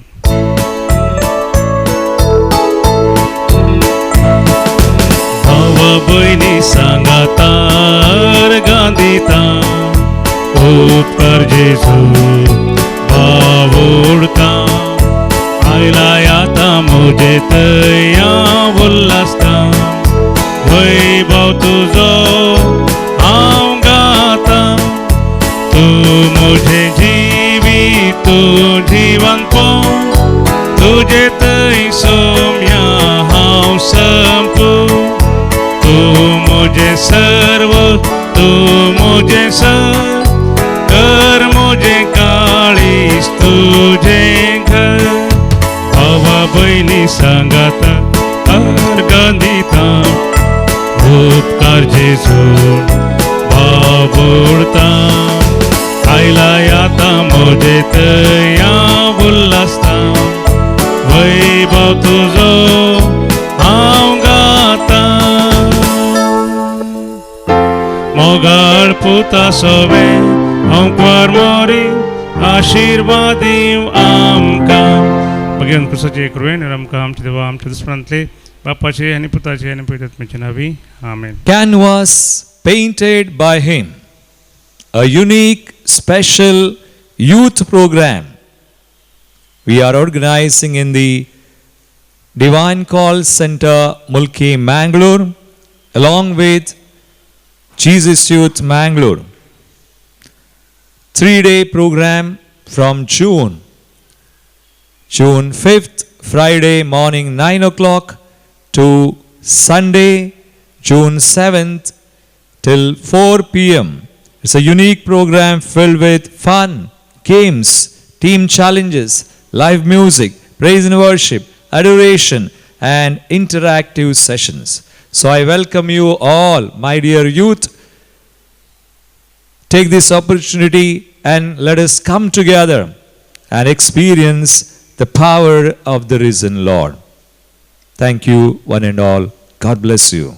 भावा भयणी सांगातार गांधीता, उपकार जेजू बावुडता, आयला आतां म्हजे तया उल्लासता, वैभव तुजो हांव गाता, तूं म्हजें जिवीत तूं जिवनपण, तुजे थंय सोम्या हांव संपू, तूं म्हजें सर्व तूं म्हजें सर, कर म्हजें काळीज तुजें घर, भावा भयणी सांगाता अर्गां दिता, उपकार जेजू बाबुडता, आयला आतां म्हजे तया उल्लासता, वैभव तुजो हांव गाता. मोगाळ पुता सोवे अंकवार मोरी आशिर्वाद दीव आमकां. भगवान क्रिस्ताचे कृपेन आमकां आमच्या देवा आमच्या दुस्मनांतले बापाचे आनी पुताचे आनी पवित्र आत्म्याचे नांवी. आमेन. Canvas painted by him, a unique special youth program we are organizing in the Divine Call Center, Mulki, Mangalore, along with Jesus Youth Mangalore. 3-day program from June 5th, Friday morning 9 o'clock to Sunday, June 7th till 4 p.m. It's a unique program filled with fun, games, team challenges, live music, praise and worship, adoration, and interactive sessions. So I welcome you all, my dear youth. Take this opportunity and let us come together and experience the power of the risen Lord. Thank you, one and all. God bless you.